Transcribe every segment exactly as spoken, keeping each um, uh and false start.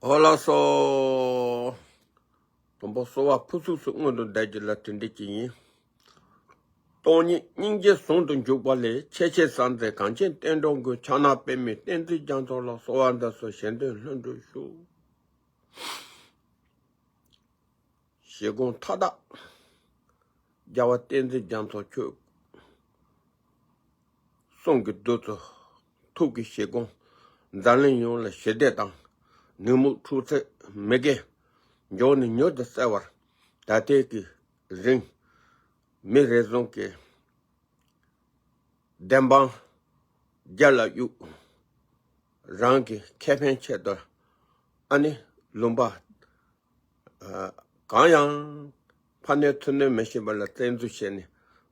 ཨོ་ལགས་སོ། དང་པོ་གསོལ་བ་ཕུར་ཚུགས་སུ་སྔོན་དུ་འདེགས་རྒྱུ་ལ་དྲིན་དྲན་གྱི་ཡིན། སྟོང་ཉིད་སྙིང་རྗེ་ཟུང་དུ་འཇུག་པ་ལས། ཆེས་ཆེར་གསལ་མཛད་གངས་ཅན་བསྟན་འགྲོ་མགོན། ཕྱག་ན་པདྨོའི་བསྟན་འཛིན་རྒྱ་མཚོ་ལ། གསོལ་བ་འདེབས་སོ་བཞེད་དོན་ལྷུན་གྲུབ་ཤོག། ཞལ་སྒོམ་མཐའ་དག་རྒྱལ་བ་བསྟན་འཛིན་རྒྱ་མཚོ་ཁྱོད། གསུང་གི་བདུད་རྩི་ཐུགས་ཀྱི་ཞལ་སྒོམ། འཛམ་གླིང་ཡོངས་ལ་ཞི་བདེ་དང་། ནད་མུག་འཁྲུག་རྩོད་མི་དགེ་མགྱོགས་ནས་མྱུར་དུ་སེལ་བར། ད་ལྟའི་གི་རིང་མི་རེ་ཟུང་གི་བདེན་དཔང་རྒྱལ་ལ་གཡུག། རང་གི་ཁེ་ཕན་ཆེད་དུ་ཨ་ནི་ལུང་པ་གང་ཡང་ཕ་ནས་ཚུར་ནས་མི་ཤེས་པ་ལ་བཙན་འཛུལ་བྱས་ནས།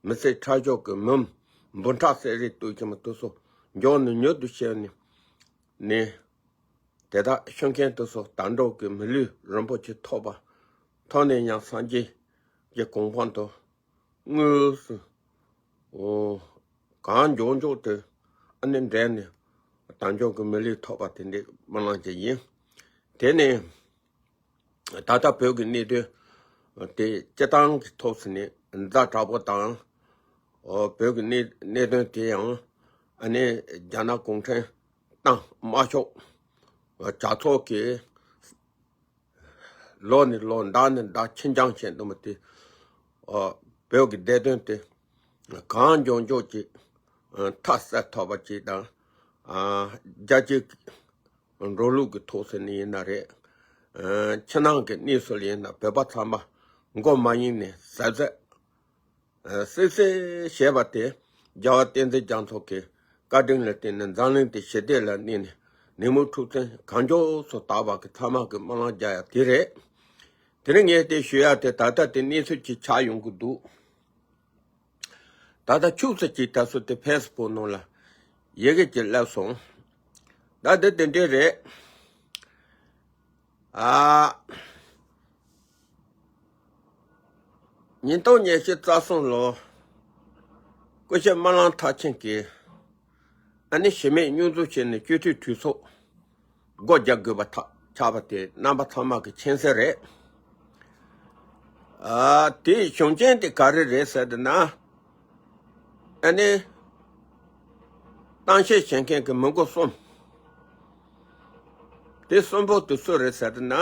མི་ཚེ་ཁྲག་སྦྱོར་གྱི་མུན་འབུ་ཕྲག་གསེར་རིས་གཏུབ་ཀྱི་མི་དེ་ཚོ་མགྱོགས་ནས་མྱུར་དུ་ཞི་ནས་ནས། དེ་དག་ཤི་མཁན་དེ་ཚོ་དལ་འགྲོ་གི་མི་ལུས་རིན་པོ་ཆེ་ཐོབ་པ། ཐོབ་ནས་ཡང་སངས་རྒྱས་ཀྱི་གོ་འཕང་དུ་དངོས་སུ་གང་མགྱོགས་མགྱོགས་དེ་ཨ་ནི་འདྲེན་ནས་དལ་འགྱུར་གྱི་མི་ལུས་ཐོབ་པ་དེ་འདྲའི་སྨོན་ལམ་ཅིག་ཡིན། དེ་ནས་ད་ལྟ་བོད་ཀྱི་གནད་དོན་དེ་སྤྱི་བཏང་གི་ཐོག་ཟེར་ནས་ཛ་དྲག་པོ་དང་། བོད་ཀྱི་གནད་གནད་དོན་དེ་ཡང་ཨ་ནི་རྒྱ་ནག་གུང་ཁྲན་ཏང་དམར་ཤོག་ཇག་ཚོགས་ཀྱིས་ལོ་ནས་ལོ་ཟླ་ནས་ཟླ་ཁྱེར་འགྱངས་བྱས་འདུག་མ་དེ། ཨ། བོད་ཀྱི་བདེ་དོན་དེ་གང་མགྱོགས་མགྱོགས་ཀྱིས་མཐའ་གསལ་ཐུབ་པ་ཅིག་དང་། ཨ། རྒྱལ་སྤྱིའི་འགྲོ་ལུགས་ཀྱི་ཐོག་ཟེར་ནས་ཡིན་ན་རེད། ཨ། ཕྱི་ནང་གི་གནས་ཚུལ་ཡིན་ན་བོད་པ་ཚང་མ་མགོ་མ་ཡིན་ནས་གཟབ་གཟབ། ཨ། སིག་སིག་བྱས་པ་དེ་རྒྱལ་བ་བསྟན་འཛིན་རྒྱ་མཚོ་གི་བཀའ་དྲིན་ལ་བརྟེན་ནས་འཛམ་གླིང་དེ་ཞི་བདེ་ལ་གནས་ནས། ནད་མུག་འཁྲུག་རྩོད་གང་མགྱོགས་སུ་དག་པ་གི་ཚང་མ་གི་སྨོན་ལམ་རྒྱག་ཡ་དེ་རེད། དེ་རིང་ངས་དེ་ཞུ་ཡ་དེ་ད་ལྟ་དེ་གནས་ཚུལ་ཅིག་ཆགས་ཡོང་གི་འདུག། ད་ལྟ་ཁྱུག་ཙམ་ཅིག་ད་སོ་དེ་ཕེ་སི་བུག་ནང་ལ་ཡི་གེ་ཅིག་བསླེབས་སོང་། ད་དེ་དེ་འདྲས་རེད། ཨ། ཉིས་སྟོང་ཉི་ཤུ་རྩ་གསུམ་ལོ། སྐུ་ཞབས་སྨོན་ལམ་མཐར་ཕྱིན་གྱིས་ཨ་ནི་གཞི་མེད་བསྙོན་འཛུགས་བྱས་ནས་སྤྱི་འཐུས་གྲོས་ཚོགས་སྒོ་རྒྱག་དགོས་པ་ཐག་ཆགས་པ་དེ་རྣམ་པ་ཚང་མ་གི་མཁྱེན་གསལ་རེད། ཨ། དེའི་བྱུང་རྐྱེན་དེ་ག་རེ་རེད་ཟེར་ན། ཨ་ནི། གཏམ་བཤད་བྱེད་མཁན་གྱི་མི་མགོ་གསུམ། དེ་གསུམ་པོ་དེ་སུ་རེད་ཟེར་ན།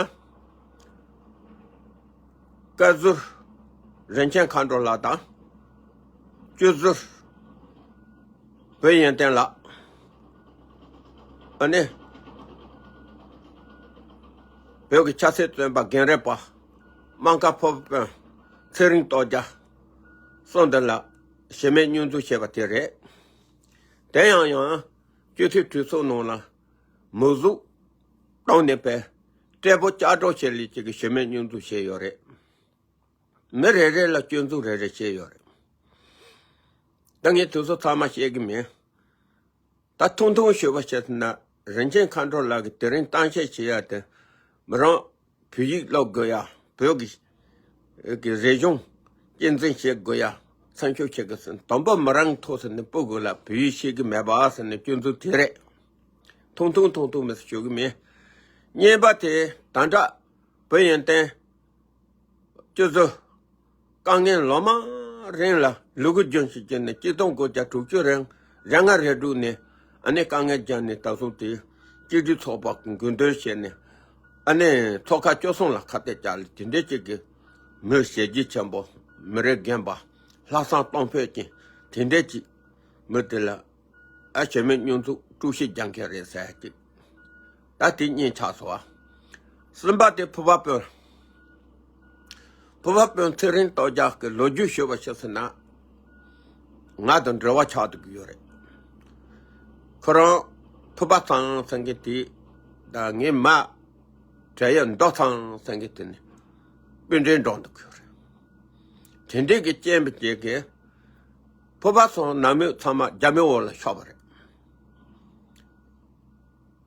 བཀའ་ཟུར་རིན་ཆེན་མཁའ་འགྲོ་ལགས་དང་། སྤྱི་ཟུར་བོད་ཡོན་ཏན་ལགས། ཨ་ནི། བོད་ཀྱི་ཆབ་སྲིད་བཙོན་པ་རྒན་རབས་པ། དམངས་ཁ་ཕོར་པ་དཔོན་ཚེ་རིང་སྟོབས་རྒྱལ་སོགས་འདི་ལ་གཞི་མེད་བསྙོན་འཛུགས་བྱས་པ་དེ་རེད། དེ་ཡང་ཡང་སྤྱི་འཐུས་གྲོས་ཚོགས་ནང་ལ་མི་གཟུགས་བཏང་ནས་པའི་སྤྲད་པོ་ལྕགས་སྒྲོག་བྱས་ལས་ཀྱི་གཞི་མེད་བསྙོན་འཛུགས་བྱས་ཡོད་རེད། མི་རེ་རེ་ལ་སྐྱོན་འཛུགས་རེ་རེ་བྱས་ཡོད་རེད། ད་ངས་དེ་ཚོ་ཚང་མ་བཤད་གི་མིན། ད་ཐུང་ཐུང་ཞུས་པ་བྱས་ན། རིན་ཆེན་མཁའ་འགྲོ་ལགས་ཀྱིས་དེ་རིང་གཏམ་བཤད་བྱེད་ཡ་དེ་མི་རང་བོད་ཡིག་སློབ་དགོས་ཡ། བོད་ཀྱི་ཀྱི་རིག་གཞུང་གཅེས་འཛིན་བྱེད་དགོས་ཡ། སེམས་ཤུགས་བྱེད་དགོས་ཟེར། དང་པོ་མི་རང་ཐོག་ཟེར་ནས་སྤུ་དགོས་ལ་བོད་ཡིག་ཤེས་ཀྱི་མེད་པ་ཟེར་ནས་སྐྱོན་འཛུགས་དེ་རེད། ཐུང་ཐུང་ཐུང་ཐུང་མི་ཞུ་གི་མེད། གཉིས་པ་དེ་ད་ལྟ་བོད་ཡོན་ཏན་སྤྱི་ཚོགས་དཀའ་ངལ་ལོ་མང་རིང་ལ་ལུ་གུ་རྒྱུན་ཞིག་བྱས་ནས་གཅིག་སྟོང་དགུ་བརྒྱ་དྲུག་ཅུ་རེ་ལྔ་རེ་དྲུག་ནས་ཨ་ནི་དཀའ་ངལ་བརྒྱབ་ནས་ད་གཟོད་དེ་གཅིག་སྒྲིལ་ཚོགས་པ་དགོས་འདུན་བྱས་ནས་ཨ་ནི་ཚོགས་ཁག་བཅུ་གསུམ་ལ་ཁ་གཏད་བཅག་ལ་དེ་འདྲས་ཅིག་གི་མི་ཞེ་རྒྱས་ཆེན་པོ་མི་རེ་རྒན་པ་ལྷག་བསམ་གཏོང་ཕོད་ཅིང་དེ་འདྲས་ཅིག་མི་དེ་ལ་ཨ་གཞི་མེད་བསྙོན་འཛུགས་དཀྲུག་ཤིང་རྒྱག་མཁན་རེད་ཟེར་ཅིག་ད་དེ་གཉིས་ཆགས་སོང་བ། གསུམ་པ་དེ་ཕུར་པ་དཔོན། ཕུར་པ་དཔོན་ཚེ་རིང་སྟོབས་རྒྱལ་གྱི་ལོ་རྒྱུས་ཞུས་པ་ཞིག་ཟེར་ན། ང་དང་འབྲེལ་བ་ཆགས་འདུག་གི་ཡོད་རེད། ཁོ་རང་ཕུར་པ་ཚང་ཟེར་མཁན་དེ་དང་ངའི་མ་བྲལ་ཡོད་མདོ་ཚང་ཟེར་མཁན་དེ་ནི་སྤུན་འདྲེན་འགྲོ་འདུག་གི་ཡོད་རེད། དེ་འདྲས་ཀྱི་རྐྱེན་པས་བྱས་ཀྱི་ཕུར་པ་ཚང་ནང་མི་ཚང་མ་རྒྱ་མི་འོག་ལ་ཤོར་བ་རེད།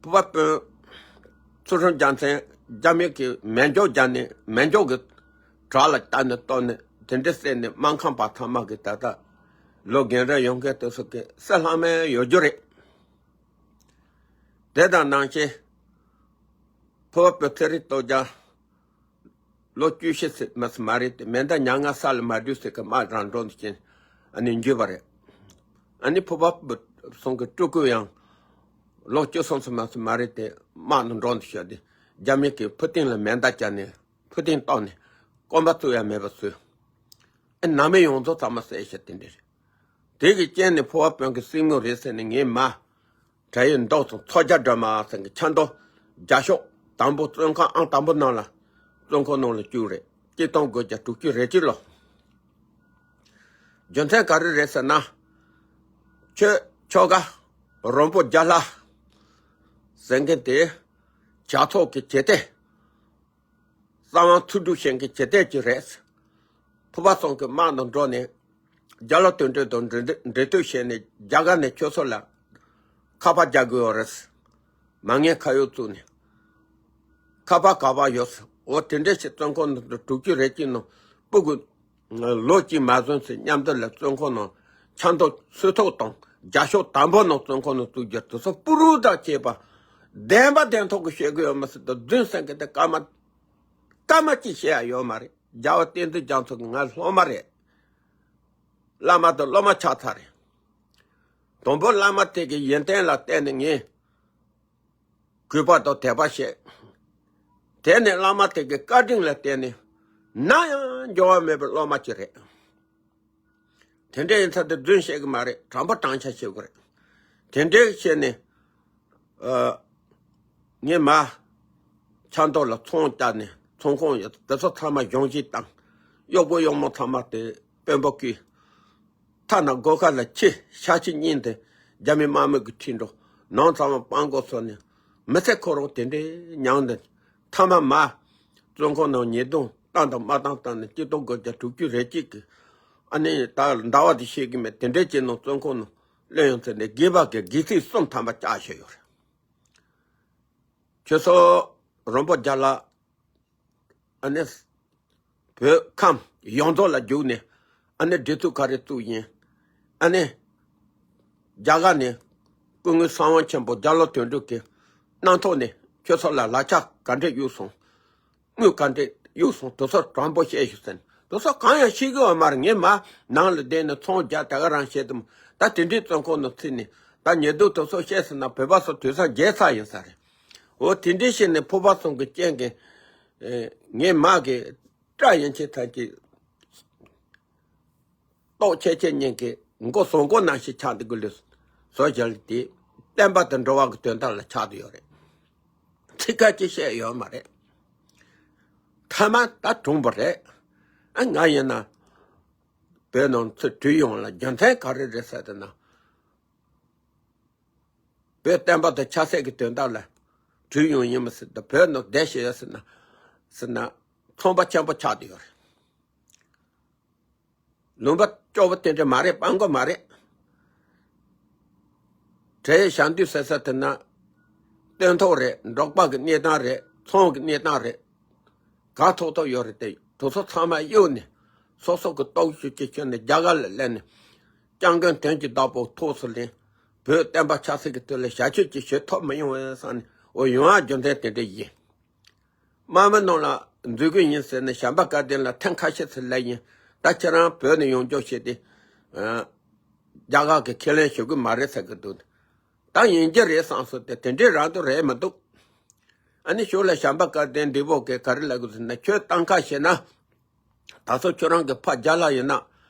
ཕུར་པ་དཔོན་ཚུལ་ཁྲིམས་རྒྱལ་མཚན་རྒྱ་མི་གི་མེ་སྒྱོགས་བརྒྱབ་ནས་མེ་སྒྱོགས་ཀྱི་བྲག་ལ་བཏབ་ནས་གཏོར་ནས་དེ་འདྲ་བསད་ནས་སྨར་ཁམས་པ་ཚང་མ་གི་ད་ལྟ་ལོ་རྒན་རབས་ཡོང་མཁན་དེ་ཚོ་གི་སྲིད་ལྷག་མེད་ཡོད་རྒྱུ་རེད། དེ་དང་ནང་བཞིན་ ཕུར་བ་བོད་ཚེ་རིང་སྟོབས་རྒྱལ་ལོ་བཅུ་བཞི་ཙམ་མ་ཟིན་མ་རེད་དེ། མེ་མདའ་ཉལ་ང་ས་ལ་མ་བྲུས་ཟེར་གི་དམག་རང་འགྲོ་འདི་བྱས་ནས་ཨ་ནི་འཇུས་པ་རེད། ཨ་ནི་ཕུར་བ་བོད་སོང་གི་སྤྲུལ་སྐུ་ཡང་ལོ་བཅུ་གསུམ་ཙམ་མ་ཟིན་མ་རེད་དེ། དམག་ནང་འགྲོ་འདི་བྱས་ཏེ་རྒྱ་མི་གིས་ཕུར་སྟེང་ལ་མེ་མདའ་བརྒྱབ་ནས་ཕུར་སྟེང་བཏང་ནས་སྐོམ་པ་བཙུགས་ཡ་མེད་པ་བཟོས། ཨ་ནང་མི་ཡོངས་རྫོགས་ཚང་མ་བསད་ཤག་དེ་འདྲ་རེད། དེ་གི་རྐྱེན་ནས་ཕུར་བ་བོད་ཀྱི་སྲིད་དངོས་རེད་ཟེར་ནས་ངས་མ། དྲ་ཡི་མདོག་དང་ཚོགས་རྒྱ་སྒྲོལ་མ་ཟེར་གི་ཆབ་མདོ་རྒྱ་ཤོག་དང་པོ་བཙོན་ཁང་ཨང་དང་པོ་ནང་ལ་བཙོན་ཁང་ནང་ལ་བཅུག་རེད། གཅིག་སྟོང་དགུ་བརྒྱ་དྲུག་ཅུ་རེ་གཅིག་ལོ། རྒྱུ་མཚན་ག་རེ་རེད་ཟེར་ན། ཁྱོད་ཁྱོ་ག་རོང་པོ་རྒྱ་ལྷ་ཟེར་མཁན་དེ་ཇག་ཚོགས་ཀྱི་བྱེད་གཏེ། གསང་བ་ཚུར་སྒྲུབ་བྱེད་མཁན་བྱེད་གཏེ་ཅིག་རེད། ཕུར་པ་ཚང་གི་དམག་ནང་འགྲོ་ནས་རྒྱ་ལོ་དོན་གྲུབ་དང་འབྲེལ་འབྲེལ་མཐུད་བྱས་ནས་རྒྱ་གར་ནས་ཁྱོད་ཚོ་ལ་ཁ་པར་རྒྱག་དགོས་ཡོད་རེད། མ་ངན་ཁ་གཡོག་བཙུགས་ནས་ཁ་པར་ག་པར་ཡོད། འོ་དེ་འདྲ་ཞིག་བཙོན་ཁང་ནང་དུ་དྲུག་ཅུ་རེ་གཅིག་ནང་སྤུ་གུ་ལོ་གཅིག་མ་ཟིན་ཚེ་མཉམ་དུ་ལ་བཙོན་ཁང་ནང་ཆབ་མདོ་སུ་ཐོག་དང་རྒྱ་ཤོག་དང་པོ་ནང་བཙོན་ཁང་ནང་བཙུགས་རྒྱུ་དེ་ཚོ་སྤུ་རུ་དང་བཅས་པ་བདེན་པ་བདེན་ཐོག་གི་བཤད་གི་ཡོད་མ་ཟེར་དུ་རྫུན་གསུང་གི་དེ་སྐར་མ་སྐར་མ་གཅིག་བཤད་ཡ་ཡོད་མ་རེད། རྒྱལ་བ་བསྟན་འཛིན་རྒྱ་མཚོ་གི་ང་སློབ་མ་རེད། བླ་མ་དང་སློབ་མ་ཆགས་ཚར་རེད། དང་པོ་བླ་མ་དེ་གི་ཡོན་ཏན་ལ་བརྟེན་ནས་ངས་གུས་པ་དང་དད་པ་བྱས། དེ་ནས་བླ་མ་དེ་གི་བཀའ་དྲིན་ལ་བརྟེན་ནས་ནམ་ཡང་འགྱུར་བ་མེད་པའི་སློབ་མ་ཅིག་རེད། དེ་འདྲ་ཡིན་ཙང་དེ་རྫུན་བཤད་གི་མ་རེད། དྲང་པོ་དྲང་བཞག་བཤད་དགོས་རེད། དེ་འདྲ་བཤད་ནས་ཨ། ངས་མ་ཆབ་མདོ་ལ་ཚོང་བཅར་ནས་ཚོང་ཁང་ཡོད་དེ་ཚོ་ཚང་མ་གཞུང་བཞེས་བཏང་། གཡོག་པོ་གཡོག་མོ་ཚང་མ་དེ་དཔོན་པོ་བསྐོས། ཐ་ན་སྒོ་ཁ་ལ་ཁྱི་ཤ་ཁྱི་གཉིས་དེ་རྒྱ་མི་དམག་མི་གིས་ཁྲིད་འགྲོ། ནང་ཚང་མ་སྤང་སྒོ་སོ་ནས་མི་ཚེ་ཁོ་རང་དེ་འདྲའི་མྱངས་འདི། མཐའ་མ་མ་བཙོན་ཁང་ནང་ཉེས་རྡུང་བཏང་དང་མ་བཏང་བཏང་ནས་གཅིག་སྟོང་དགུ་བརྒྱ་དྲུག་ཅུ་རེ་གཅིག་གི་ཨ་ནི་ད་ཟླ་བ་དེ་ཤེས་གི་མེད། དེ་འདྲའི་ཅིག་ནང་བཙོན་ཁང་ནང་གློད་ཡོང་ཚེ་ནས་དགེ་བ་གི་དགེ་ཚིག་གསུམ་ཐམ་པ་བཅག་བཞག་ཡོད་རེད། ཁྱོད་ཚོ་རོང་པོ་རྒྱ་ལ་ཨ་ནི་བོད་ཁམས་ཡོངས་རྫོགས་ལ་རྒྱུགས་ནས་ཨ་ནི་སྒྲིག་འཛུགས་ག་རེ་བཙུགས་ཡིན། ཨ་ནི་རྒྱ་གར་ནས་སྐུ་ངོ་གསང་བ་ཆེན་པོ་རྒྱ་ལོ་དོན་གྲུབ་ཀྱི་གནང་ཐོག་ནས་ཁྱོད་ཚོ་ལ་ལག་ཆ་ག་འདྲས་གཡུགས་སོང་། དངུལ་ག་འདྲས་གཡུགས་སོང་། དེ་ཚོ་དྲང་པོ་བཤད་ཤོག་ཟེར་ནས་དེ་ཚོ་གང་ཡང་ཤེས་གི་ཡོད་མ་རེད། ངས་མ་ནང་ལ་བསྡད་ནས་ཚོང་རྒྱག་དེ་ག་རང་བྱས་དུས་ད་དེ་འདྲའི་བཙོན་ཁང་ནང་ཚུད་ནས་ད་ཉེས་རྡུང་དེ་ཚོ་བཤད་ཟིན་ན་བོད་པ་ཚོ་དུས་སང་རྒྱལ་ཚར་ཡིན་ས་རེད། འོ་དེ་འདྲའི་བཤད་ནས་ཕུར་པ་ཚང་གི་རྐྱེན་གྱིས་ངས་མ་གི་སྐྲ་ཡན་ཆད་ཐམས་ཅད་ལྟོགས་ཆེ་ཆེ་ཉན་གི་མགོ་ཟོང་མགོ་ནང་བཞིན་ཆགས་འདུག་གི་ལུས་བཟོ་བཞག་ལ་དེ་བསྟན་པ་དང་འགྲོ་བ་གི་དོན་དག་ལ་ཆགས་བསྡད་ཡོད་རེད། ཚིག་ཁ་ཅིག་བཤད་ཡོད་མ་རེད། མཐའ་མ་ད་གྲུང་པོ་རེད། ཨ་ང་ཡིན་ན་བོད་ནང་ཚུར་བྲོས་ཡོང་ལ་རྒྱུ་མཚན་ག་རེ་རེད་ཟེར་ན། བོད་བསྟན་པ་དང་ཆབ་སྲིད་ཀྱི་དོན་དག་ལ་བྲོས་ཡོང་ཡིན་མ་ཟེར་ད་བོད་ནང་བསྡད་ཤེས་ཡོད་ཟེར་ན་ཟེར་ན་ཚོང་པ་ཆེན་པོ་ཆགས་བསྡད་ཡོད་རེད། ལུང་པ་སྐྱོ་བོ་དེ་འདྲ་མ་རེད། སྤང་གོ་མ་རེད། གྲལ་བཞག་འདུས་ཟེར་ས་དེ་ན་སྟོན་ཐོག་རེད། འབྲོག་པ་གི་གནས་སྟངས་རེད། ཚོང་གི་གནས་སྟངས་རེད། ག་ཐོག་ཐོག་ཡོད་རེད་དེ། དེ་ཚོ་ཚང་མ་གཡུགས་ནས་སོ་སོ་གི་སྟོབས་ཤུགས་ཀྱིས་ཁྱོན་ནས་རྒྱ་གར་ལ་སླེབས་ནས་སྐྱབས་མགོན་དོན་གྱི་བདག་པོ་ཐུགས་སུ་ལེན། བོད་བསྟན་པ་ཆབ་སྲིད་ཀྱི་དོན་ལ་བྱ་སྤྱོད་ཅིག་བྱེད་ཐུབ་མི་ཡོང་བས་བསམ་ནས། འོ་ཡོང་ཡ་རྒྱུ་མཚན་དེ་འདྲ་ཡིན། དམག་མི་ནང་ལ་འཛུལ་གི་ཡིན་ཟེར་ནས་བྱམས་པ་བཀའ་བསྟན་ལ་ཐེངས་ཁ་ཤས་ཤིག་སླེབས་ཡིན། ད་ཁྱེད་རང་བོད་ནས་ཡོང་རྒྱུ་བྱས་ཏེ་ཨ་རྒྱ་གར་གྱིས་ཁས་ལེན་ཞུ་གི་མ་རེད་ཟེར་གི་འདུག་ད་ཡིན་གྱི་རེད་བསམ་སོང་སྟེ་དེ་འདྲའི་རང་དུ་རེད་མི་འདུག་ཨ་ནི་ཞོར་ལ་བྱམས་པ་བཀའ་བསྟན་འདི་བོ་གིས་ག་རེ་ལབ་གི་ཟེར་ན། ཁྱོད་གཏམ་ཁ་བཤད་ན་ད་སོ་ཁྱོད་རང་གི་ཕ་རྒྱ་ལ་ཡིན་ན་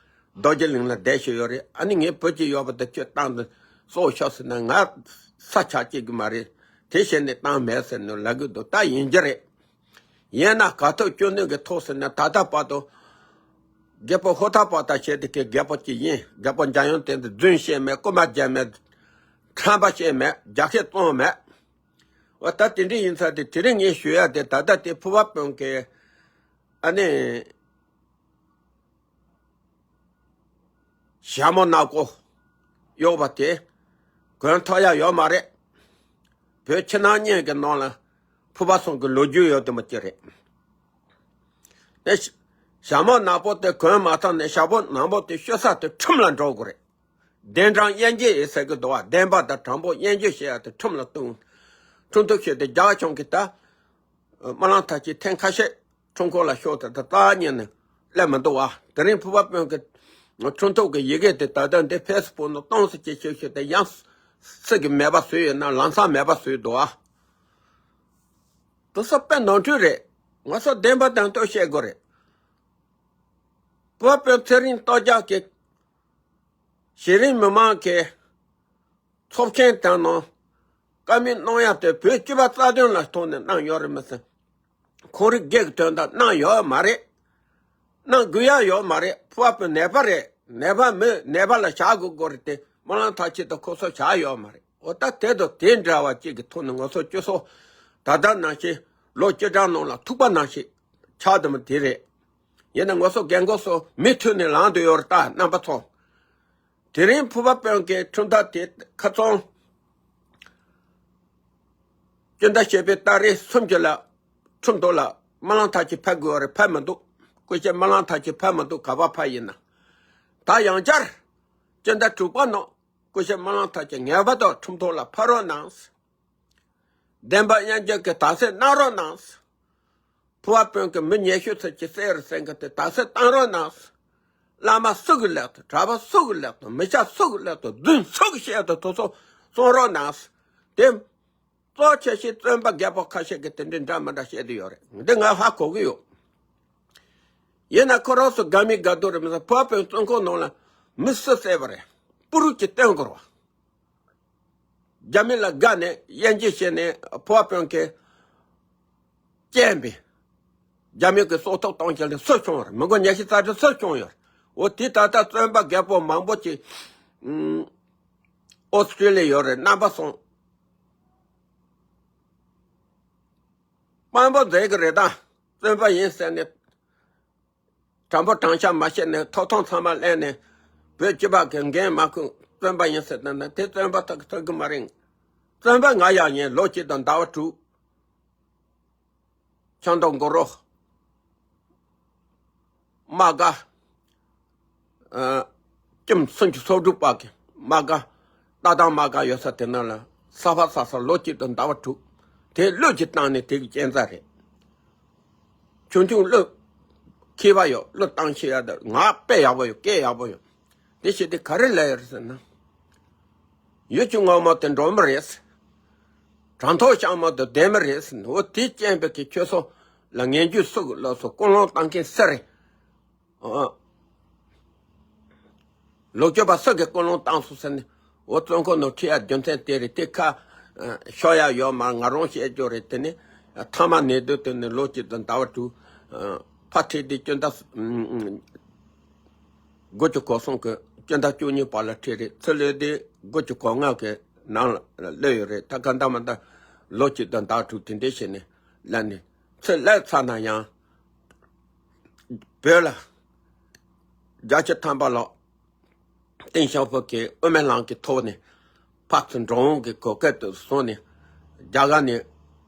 རྡོ་རྗེ་གླིང་ལ་བསྡད་ཤོད་ཡོད་རེད། ཨ་ནི་ངའི་བུ་གཅིག་ཡོད་པ་དེ་ཁྱོད་གཏམ་དུ་སྲོག་ཤོར་ཟེར་ན་ང་ས་ཆགས་སྐྱེ་གི་མ་རེད། དེ་བྱས་ནས་གཏམ་མེད་ཟེར་ནས་ལབ་གི་འདུག་ད་ཡིན་གྱི་རེད། ཡིན་ན་ག་ཐོག་སྐྱོ་ནུས་ཀྱི་ཐོག་ཟེར་ན་ད་ལྟ་བར་དུ་རྒད་པོ་ཧོ་ཐ་པ་ཐ་བྱས་ཏེ་ཀྱི་རྒད་པོ་གཅིག་ཡིན། རྒད་པོ་འཇམ་དབྱངས་བསྟན་འཛིན། རྫུན་བཤད་མེད། རྐུ་མ་རྒྱག་མེད། ཁྲམ་པ་བཤད་མེད། རྒྱ་སྐད་བཏང་མེད། འོ་ད་དེ་འདྲ་ཡིན་ཙང་དེ་དེ་རིང་ངས་ཞུ་ཡ་དེ་ད་ལྟ་དེ་ཕུར་པ་དཔོན་གྱི་ཨ་ནི་ཞྭ་མོ་ནག་པོ་གཡོགས་པ་དེ་གོན་ཐུབ་ཡ་ཡོད་མ་རེད། བོད་ཕྱི་ནང་གཉིས་ཀྱི་ནང་ལ་ཕུར་པ་ཚང་གི་ལོ་རྒྱུས་ཡོད་དེ་མོ་ཅིག་རེད། དེ་ཞྭ་མོ་ནག་པོ་དེ་གོན་མ་ཐུབ་ནས་ཞྭ་མོ་ནག་པོ་དེ་གཤོ་ས་དེ་ཁྲིམས་ལ་འགྲོ་དགོས་རེད། བདེན་དྲང་དབྱེ་འབྱེད་ཡིན་ཟེར་གི་འདུག་བ། བདེན་པ་དང་དྲང་པོ་དབྱེ་འབྱེད་བྱེད་ཡ་དེ་ཁྲིམས་ལ་གཏུགས། ཁྲིམས་གཏུགས་བྱས་ཏེ་རྒྱ་གར་གཞུང་གིས་ད་ སྨོན་ལམ་མཐར་ཕྱིན་ཐེངས་ཁ་ཤས་ཁྲོམ་སྐོར་ལ་ཤོག་དེ་ད་ལྟ་ཉིན་ནས་སླེབས་མི་འདུག་བ། དེ་རིང་ཕུར་པ་དཔོན་གྱི་ཁྲོམ་ཐོག་གི་ཡི་གེ་དེ་ད་ལྟ་འདི་ཕེ་སི་བུག་ནང་གཏོང་ཟེར་གྱི་ཤོད་ཤོད་དེ་ཡང་སྲིད་ཀྱི་མེད་པ་བཟོས་ཡོད་ན་ལམ་སང་མེད་པ་བཟོས་འདུག་བ། དེ་ཚོ་དཔེ་ནོར་འཁྲུལ་རེད། ང་ཚོ་བདེན་པ་དང་དོན་བཤད་དགོས་རེད། ཕུར་པ་དཔོན་ཚེ་རིང་སྟོབས་རྒྱལ་གྱིས་གཞི་རིམ་མི་མང་གི་ཚོགས་ཆེན་དང་ནང་བཀའ་མོལ་གནང་ཡག་དེ་བོད་སྤྱི་པ་རྩ་དོན་ལ་ཐོག་ནས་གནང་ཡོད་རེད་མི་སྲིད། ཁོང་རིགས་སྒེར་གྱི་དོན་དག་གནང་ཡོད་མ་རེད། གནང་དགོས་ཡག་ཡོད་མ་རེད། ཕུར་པ་དཔོན་ནད་པ་རེད། ནད་པ་མི་ནད་པ་ལ་བྱ་དགོས་དགོས་རེད་དེ་སྨོན་ལམ་མཐར་ཕྱིན་དང་ཁོ་ཚོ་བྱ་ཡོད་མ་རེད། འོ་ད་དེ་དང་དེ་འདྲ་བ་གཅིག་གི་ཐོག་ནས་ང་ཚོ་སྤྱི་ཚོགས་ད་ལྟ་ནང་བཞིན་ལོ་བཅུ་གྲངས་ནང་ལ་ཐུག་པ་ནང་བཞིན་ཆགས་དུ་མི་དེ་རེད། ཡིན་ན་ང་ཚོ་རྒན་གོག་ཚོ་མུ་མཐུད་ནས་ལངས་དུ་ཡོད་རེད་ད་རྣམ་པ་ཚོ། དེ་རིང་ཕུར་པ་དཔོན་གྱི་ཁྲིམས་ཐག་དེ་ཁ་ཚོན་སྤྱི་ཟླ་བཞི་པའི་ཏ་རིག་སུམ་ཅུ་ལ་ཁྲིམས་ཐོག་ལ་སྨོན་ལམ་མཐར་ཕྱིན་ཕེབས་དགོས་རེད། ཕེབས་མི་འདུག་སྐུ་ཞབས་སྨོན་ལམ་མཐར་ཕྱིན་ཕེབས་མི་འདུག་ག་པར་ཕེབས་ཡིན་ན། ད་ཡང་བསྐྱར་སྤྱི་ཟླ་དྲུག་པ་ནང་སྐུ་ཞབས་སྨོན་ལམ་མཐར་ཕྱིན་ངེས་པར་དུ་ཁྲིམས་ཐོག་ལ་ཕེབས་རོགས་གནང་། བདེན་པ་མཉམ་སྐྱོང་གི་དག་སེལ་གནང་རོགས་གནང་། ཕུར་པ་དཔོན་གྱི་མི་ཉེ་ཤོས་ཚོ་གི་སྲས་རུ་སེང་གི་དེ་དག་སེལ་བཏང་རོགས་གནང་། བླ་མ་སུ་གི་ལག་ཏུ་གྲྭ་པ་སུ་གི་ལག་ཏུ་མི་སྐྱ་སུ་གི་ལག་ཏུ་རྫུན་སུ་གི་བཤད་དུ་དུ་སོ་གསུང་རོགས་གནང་། དེ་གཙོ་ཆེ་ཤོས་བཙོན་པ་རྒད་པོ་ཁ་ཤས་ཀྱི་དེ་འདྲའི་འདྲ་མི་འདྲ་བཤད་དུ་ཡོད་རེད། འདི་ང་ཧ་གོ་གི་ཡོད། ཡིན་ན་ཁོ་རང་ཚོ་དགའ་མི་དགའ་སྡུག་རེད་མི་ཚོ་ཕུར་པ་དཔོན་བཙོན་ཁང་ནང་ལ་མི་སུ་བསད་པ་རེད། པུ་རུ་གྱི་བསྟན་དགོས་རེད་བ། རྒྱ་མི་ལ་དགའ་ནས་དབྱེ་འབྱེད་བྱས་ནས་ཕུར་པ་དཔོན་གྱི་རྐྱེན་པས་རྒྱ་མི་གི་སྲོག་ཐོག་གཏོང་བྱེད་ལ་སུ་བྱུང་བ་རེད། མི་མགོ་ཉི་ཤུ་རྩ་དྲུག་སུ་བྱུང་ཡོད་རེད། འོ་དེ་ད་ལྟ་བཙོན་པ་རྒད་པོ་མང་པོ་ཅིག་ཨོ་སི་ཀྲི་ལི་ཡོད་རེད། རྣམ་པ་ཚོ་དཔང་པོ་མཛད་གི་རེད་ད། བཙོན་པ་ཡིན་ཟེར་ནས། དྲང་པོ་དྲང་བཞག་མ་བཤད་ནས་ཐོབ་ཐང་ཚང་མ་ལེན་ནས་བོད་སྤྱི་པ་གི་འགན་མ་ཁུར་བཙོན་པ་ཡིན་ཟེར་ན་དེ་བཙོན་པ་ཐག་ཐག་གི་མ་རེད། བཙོན་པ་ང་ཡང་ཡིན། ལོ་གཅིག་དང་ཟླ་བ་དྲུག་ཆང་དང་སྒོ་རོ། དམག་སྒར། ཨ། ཀྱིམ་སུམ་ཅུ་སོ་དྲུག་པ་གི་དམག་སྒར། ལྟ་སྟངས་དམག་སྒར་ཡོད་ས་དེ་ན་ལ་ས་ཕག་ས་ས་ལོ་གཅིག་དང་ཟླ་བ་དྲུག་དེ་བློས་ཀྱི་བཏང་ནས་དེ་གི་རྐྱེན་རྩ་རེད། ཆུང་ཆུང་བློ་མཁས་པ་ཡོད། བློ་བཏང་ཤེས་ཡ་དང་ངག་དཔེ་ཡག་པོ་ཡོད། སྐད་ཡག་པོ་ཡོད། དེ་བྱས་ཏེ་ག་རེ་ལབ་ཡོད་རེད་ཟེར་ན། ཡུལ་གྱི་ངོ་མ་དེ་འགྲོ་མི་རེད། དྲང་ཐོག་བཤང་མ་དེ་བདེན་མི་རེད། འོ་དེ་སྐྱེན་པའི་གི་ཁྱོད་ཚོ་ལ་ངན་ཇུས་སུ་གི་ལོག་སོ་ཀུན་སློང་བཏང་མཁན་སུ་རེད། ཨ། ལོག་སྐྱོབ་པ་སུ་གི་ཀུན་སློང་བཏང་སོང་ཟེར་ནས་འོ་བཙོན་ཁང་ནང་ཁྲིད་ཡ་རྒྱུ་མཚན་དེ་རེད། དེ་ཁ་ཤོར་ཡ་ཡོད་མ་ང་རང་བཤད་རྒྱུ་རེད། དེ་ནི་ཐ་མ་ནས་དུ་དེ་ནི་ལོ་གཅིག་དང་ཟླ་བ་དྲུག་ཕ་ཁྲིད་དེ་སྤྱི་ཟླ་དགུ་བཅུ་གོ་གསུམ་གི་སྤྱི་ཟླ་བཅུ་གཉིས་པ་ལ་ཁྲིད་རེད། ཚེ་ལོས་དེ་དགུ་བཅུ་གོ་ལྔ་གི་ནང་ལ་སླེབས་ཡོད་རེད། ད་ག་འདྲ་མ་འདྲ་ལོ་གཅིག་དང་ཟླ་བ་དྲུག་དེ་འདྲས་བྱས་ནས་ལ་ནི་ཚེ་ལས་ཚར་ན་ཡང་བོད་ལ་རྒྱ་ཆེ་ཐམ་པ་ལོག་ཏེང་ཞའོ་ཕིང་གིས་དབུ་མའི་ལམ་གྱི་ཐོག་ནས་ཕར་ཚུར་འགྲོ་འོང་གི་གོ་སྐབས་དེ་བཟུང་ནས་རྒྱ་གར་ནས་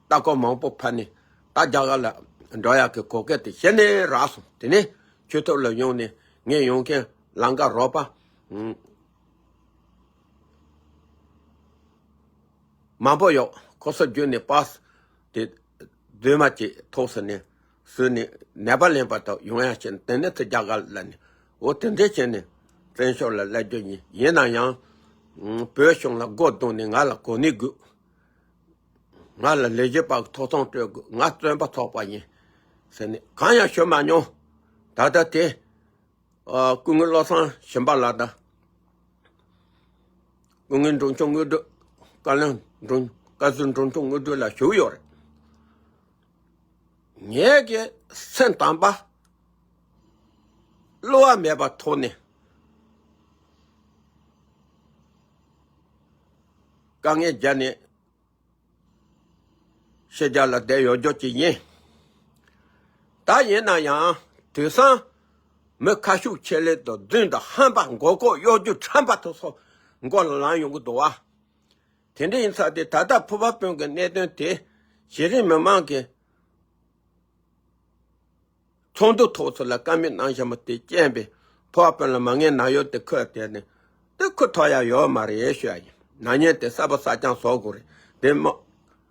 ལྟ་སྐོར་མང་པོ་ཕར་ནས་ད་རྒྱ་གར་ལ་འགྲོ་ཡག་གི་གོ་སྐབས་དེ་གཞི་ནས་རག་སོང་། དེ་ནས་ཆོས་ཐོག་ལ་ཡོང་ནས་ངས་ཡོང་མཁན་ལམ་ཁ་རོགས་པ་མང་པོ་ཡོད། ཁོ་ཚོ་བརྒྱུད་ནས་པཱ་སི་དེ་རྫུན་མ་ཅིག་ཐོག་སོང་ནས་བཟོས་ནས་ནད་པ་ལེན་པ་དང་ཡོང་ཡག་བྱས་ནས་དེ་ནས་ཚུར་རྒྱ་གར་ལ་ནི་འོ་དེ་འདྲས་བྱས་ནས་བཙན་བྱོལ་ལ་སླེབས་རྒྱུ་ཡིན། ཡིན་ན་ཡང་བོད་གཞུང་ལ་སྒོ་རྡུང་ནས་ང་ལ་གོ་གནས་དགོས། ང་ལ་ལས་བྱེད་པ་གི་ཐོབ་ཐང་སྤྲོད་དགོས། ང་བཙོན་པ་ཚོགས་པ་ཡིན་ཟེར་ནས་གང་ཡང་ཞུ་མ་མྱོང་། ད་ལྟ་དེ་ཨ། སྐུ་ངོ་བློ་བཟང་ཞིམ་པ་ལགས་དང་། སྐུ་ངོ་འབྲོང་ཆུང་དངོས་གྲུབ། བཀའ་བློན་འབྲོང་། བཀའ་ཟུར་འབྲོང་ཆུང་དངོས་གྲུབ་ལགས་ཞུ་གི་ཡོད་རེད། ངེད་ཀྱི་སེམས་དམ་པ་བསླུ་བ་མེད་པ་ཐོག་ནས་དཀའ་ངལ་བརྒྱབ་ནས་ཕྱི་རྒྱལ་ལ་བསྡད་ཡོད་རྒྱུ་ཅིག་ཡིན། ད་ཡིན་ན་ཡང་དུས་སང་མི་ཁ་ཤུགས་ཆེ་ལེ་དང་རྫུན་དང་ཧམ་པ་མགོ་སྐོར་གཡོ་སྒྱུ་ཁྲམ་པ་དེ་ཚོ་མགོ་ལ་ལངས་ཡོང་གི་འདུག་བ། དེ་འདྲ་ཡིན་ཙང་དེ་ད་ལྟ་ཕུར་པ་དཔོན་གྱི་གནད་དོན་དེ་གཞི་རིམ་མི་མང་གི་ཚོགས་འདུ་ཐོག་ཚོ་ལ་བཀའ་མོལ་གནང་བཞིན་པ་དེ་རྐྱེན་པས་ཕུར་པ་དཔོན་ལ་མ་ངན་ན་ཡོད་དེ་ཁོས་དེ་ནི་དེ་ཁུ་ཐོག་ཡ་ཡོད་མ་རེད་ཞུ་ཡ་ཡིན། ན་ཉེན་དེ་གསར་པ་གསར་རྐྱང་བཟོ་དགོས་རེད། དེ་མ་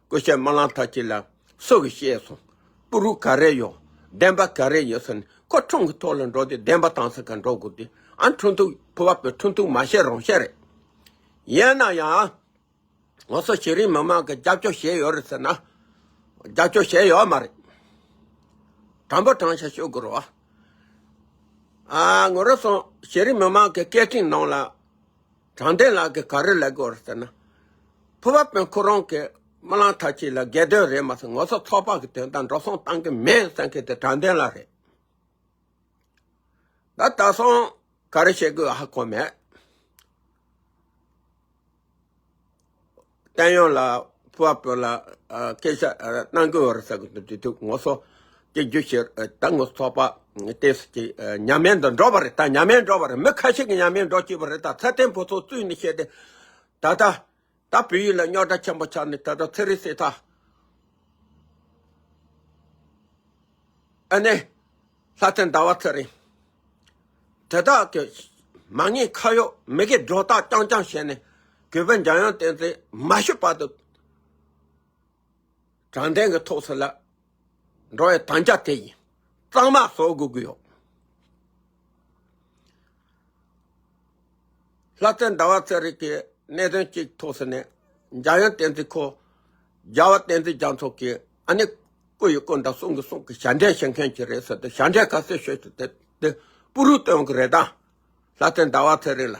སྐུ་ཞབས་སྨོན་ལམ་མཐར་ཕྱིན་ལ་སུ་གིས་བཤད་སོང་ སྤུ་རུ་ག་རེ་ཡོད། བདེན་པ་ག་རེ་ཡོད་ཟེར་ནས་ཁོ་ཁྲིམས་ཀྱི་ཐོག་ལ་འགྲོ་དུས་བདེན་པ་དང་ས་ག་འགྲོ་དགོས་དུས། ཨ་ཁྲིམས་ཐུག་ཕུ་བ་པོའི་ཁྲིམས་ཐུག་མ་བཤད་རང་བཤད་རེད། ཡིན་ན་ཡང་ང་ཚོ་གཞི་རིམ་མི་མང་གི་རྒྱབ་སྐྱོར་བྱས་ཡོད་རེད་ཟེར་ན། རྒྱབ་སྐྱོར་བྱས་ཡོད་མ་རེད། དྲང་པོ་དྲང་བཞག་ཤོད་དགོས་རེད་བ། ཨ་ངོ་རེ་སོང་གཞི་རིམ་མི་མང་གི་སྐད་འཕྲིན་ནང་ལ། དྲང་བདེན་ལགས་ཀྱིས་ག་རེ་ལབ་དགོས་རེད་ཟེར་ན། ཕུ་བ་པོ་ཁོ་རང་གི་སྨོན་ལམ་མཐའ་དཀྱིལ་ལ་དགེ་འདུན་རེད་མ་ཟེར། ང་ཚོ་ཚོགས་པ་གི་དོན་དག་འགྲོ་སོང་བཏང་གི་མེད་ཟེར་མཁན་དེ་དྲང་བདེན་ལགས་རེད། ད་ད་སོང་ག་རེ་བྱེད་དགོས་ཧ་གོ་མེད། བསྟན་ཡོན་ལ་ཕུ་བ་པོ་ལ་སྐད་ཆ་གནང་དགོས་རེད་ཟེར་གི་འདུག་དུས་ང་ཚོ་གཅིག་གྱུར་བྱེད་ད་ང་ཚོ་ཚོགས་པ་ཏོག་ཙམ་ཅིག་ཉམས་ལེན་དུ་འགྲོ་བ་རེད། ད་ཉམས་ལེན་འགྲོ་བ་རེད། མི་ཁ་ཤས་ཀྱིས་ཉམས་ལེན་འགྲོ་སྐྱིད་པ་རེད། ད་ཚེ་བརྟན་ཕོ་ཚོ་བཙུགས་ནས་བཤད་དེ་ད་ལྟ། ད་བོད་ཡིག་ལ་རྙོག་དྲ་ཆེན་པོ་ཆགས་ནས་ད་ལྟ་ཚེ་རིང་སྲིད་ཐར། ཨ་ནེ། ལྷ་ལྡན་ཟླ་བ་ཚེ་རིང་། དེ་དག་གི་མ་ངེས་ཁ་གཡོག་མི་དགེ་སྒྲོ་བཏགས་རྐྱང་རྐྱང་བྱས་ནས་གུས་པ་འཇམ་དབྱངས་བསྟན་འཛིན་མ་ཤི་བར་དུ་དྲང་བདེན་གྱི་ཐོག་སུ་ལ་འགྲོ་བའི་དམ་བཅའ་དེ་ཡིན། གཙང་མ་བཟོ་དགོས་ཀྱི་ཡོད། ལྷ་ལྡན་ཟླ་བ་ཚེ་རིང་གིས་གནད་དོན་གཅིག་ཐོག་ཟེར་ནས། འཇམ་དབྱངས་བསྟན་འཛིན་ཁོ། རྒྱལ་བ་བསྟན་འཛིན་རྒྱ་མཚོ་གིས་ཨ་ནི་སྐུ་ཡི་སྐུ་འདྲ་གསུང་གི་གསུང་གི་ཞབས་འདྲེན་བྱེད་མཁན་ཅིག་རེད་ཟེར་ཏེ། ཞབས་འདྲེན་ག་ཚོད་ཞུས་ཏེ་དེ་དེ་སྤུ་རུ་སྟོན་གི་རེད་ད། ལྷ་ལྡན་ཟླ་བ་ཚེ་རིང་ལ།